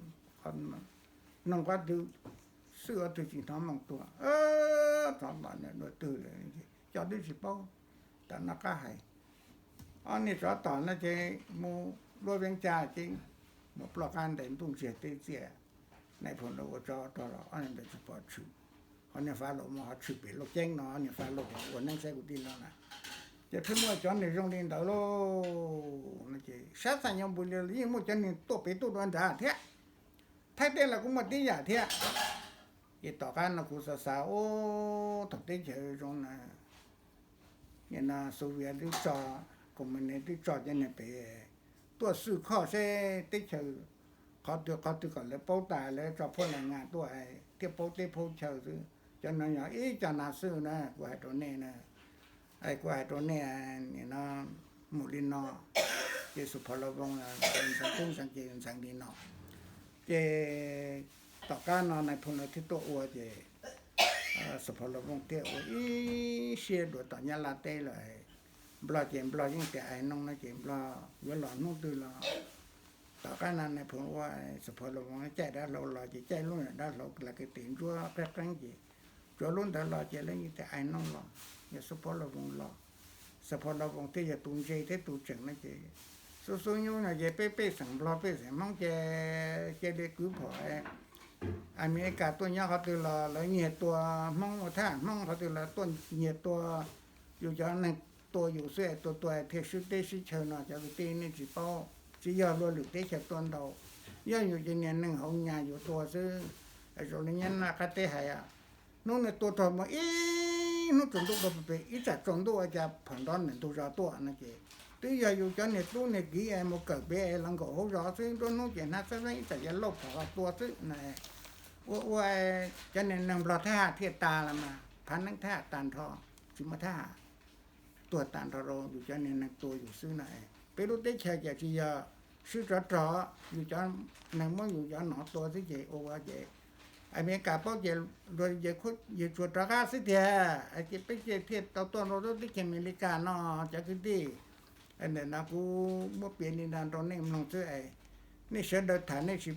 mloog qhov twg xwb qhov twg tsis hnov moo tuag, tsov tom dua twg lawm, cov twb tsis paub. Tam noj qab hais, ob niag tsov tom no ces mus dua Vees Cas ces mus ploj qab ntais ntuj ntsiag teb txiaj. Nais phoo ntawd ua tsov rog los ob niag ntawd tsis pom tshwm, qhov niag fav laus mus ho tshwm pem Looj Ceeb no, ob niag fav laus ua neeb saib kuv tij no na. Ces pheej muaj cov niag zoo li ntawd lauj, no ces sab xaj nyob npus li yeej muaj cov niag tuaj pem tuaj dua nrad thiab. Thaib teb los kuj muaj tib yam thiab. Ces tom qab no kuv xav xav ub, thaum teb chaws zoo na, nim no Xov Vias twb tso, Koos Nis twb tso cov niag pem tuaj xwj khoj seb teb chaws qhov twg qhov twg kom lawv paub tas lawv tso phuaj lais ngas tuaj thiaj paub teb paub chaw xwb. Cov no yog ib co nas xwj na kuv hais rau nej na. Kuv hais rau nej, nim no mus li no, ces Xov Pos Los Voos ntxeev tub ntxeev ces ntxeev li no. Ces tom qab no nais phoo lawv thiaj tuaj ua ces Xov Pos Los Voos thiaj ua ib siab dua tom Nyab Laj teb lawm. Nplog ces Nplog yeej tias ais noog no ces Nplog yuav los hnub twg los. Tom qab no nais phoo ua Xov Pos Los Voos caij dav hlau los ces caij lub niag dav hlau las kws tes ntsuab qeeb qeeb ces tsuav lub ntawd los ces lawv yeej tias ais noog los, yog Xov Pos Los Voos los. Xov Pos Los Voos thiaj yog tus ntse thiab tus tseem no ces xub xub nyub no ces peb pej xeem Nplog pej xeem Hmoob ces cia li kwv phom. Amelikas tuaj nyob qhov twg los lawv nyiag tua Hmoob ua thab ham, Hmoob qhov twg los tuaj nyiag tua, yus cov neeg tua yus xwb es tua tua thiaj swb teb swb chaw no cov kwv tij nej tsis paub, tsis yog luag lwm teb chaws tua ntau, yog yus cov niag neeg hauv nyas yus tua xwb. Zoo li nyob nram qab teb hais, hnub nws tua rog mus ib hnub tsaus ntuj rau pem ib tsam tsaus ntuj ua cas phom nrov ntawm ntug zos tuaj no ces twb yog yus cov niag tub niag kiv es mus kawm pem es los nkaum hauv zos xwb, nruab hnub ces hnab xab leeb ib tsam yuav lauj phom los tua xwb na. Ua ua cov niag neeg Nplog thab ham thiaj tas los mas phav neeb thab ham tas nrho, tsis muaj thab ham, tuag tas nrho rau yus cov niag neeg tua yus xwb na. Peb lub teb chaws ces tsis yog swb tsov rog, yus cov neeg muab yus cov no tua xwb ces ua ua ces Amelikas paub ces luag yawg tsuas rov qab xwb tiag. Ces peb thiaj tau tuaj rau lub teb chaws Amelikas no cov kwv tij. Ntawm no kuv muab piav li no rau nej mloog xwb es nej sawv daws tham nej tsis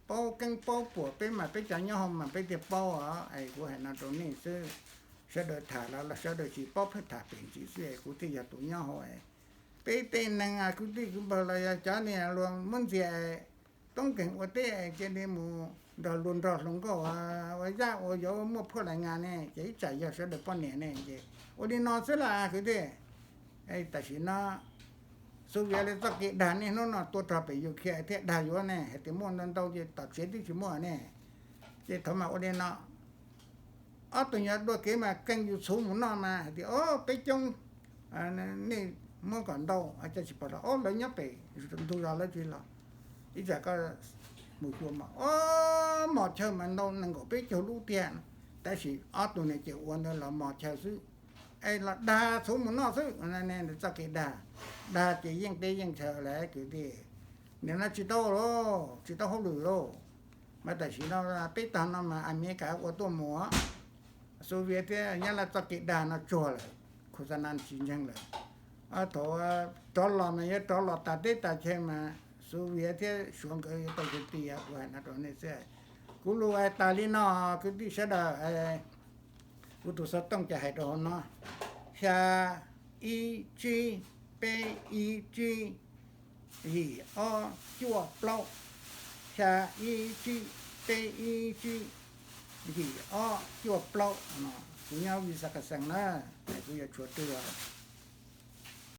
paub keeb paub puam, peb mas peb cov nyob hauv mas peb thiaj paub os. Es kuv hais no rau nej xwb, sawv daws tham los sawv daws tsis paub, pheej tham pem ntsis xwb es kuv thiaj yog tus nyob hauv. Peb tej neeg kwv tij kwv npawg los yog cov niag luag muab ntxias toob keeg ua teb cia li mus nrog luag nrog hluas nkauj ua zaj ua yuav muaj phuaj lais ngas ne ces ib tsam yog sawv daws poj niam ne ces ua li no xwb las kwv tij. Tam sim no Xov Vias li txoj kev dag niaj hnub no tuaj rog pem Ukraine thiaj dag yuav ne, hais tias muaj ntau ntau ces tom tsev twb tsis muaj ne. Ces thaum mas ua li no, ob tug nyuag dua kev mas keej yus txhuv mus noj mas hais tias o peb coob, nej muab kom ntau, cas tsis pom los o lawv nyob pem ntug zos lawv tsis los. Ib tsam koj mus xyuas mas o mos chaw mas ntau nees nkaum peb caug lub tiag. Tab sis ob tug niag ces ua ntawd los mos chaw xwb, es los dag txhuv mus noj xwb. Txoj kev dag, dag ces yeej teb yeej chaw lawm kwv tij. Nim no tsis tau lauj, tsis tau hauj lwm lauj. Mas tam sim no peb tog no mas Amelikas ua tuaj mus, Xov Vias thiab Nyab Laj txoj kev dag no tsuag lawm, khu xa na tsis ntseeg lawm. Thaum rov los mas yuav rov los tas teb tas chaw mas Xov Vias thiab Suav nkawd yuav tau kwv tij, kuv hais no rau nej xwb. Kuv lus hais tas li no, kwv tij sawv daws, kuv tus xov tooj ces hais rau hauv no, xya ib tsib peb ib tsib yim ob cuaj plaub, xya ib tsib peb ib tsib yim ob cuaj plaub no. Kuv nyob Vis Xas Kas Xees na, kuv yuav tshuav twg os.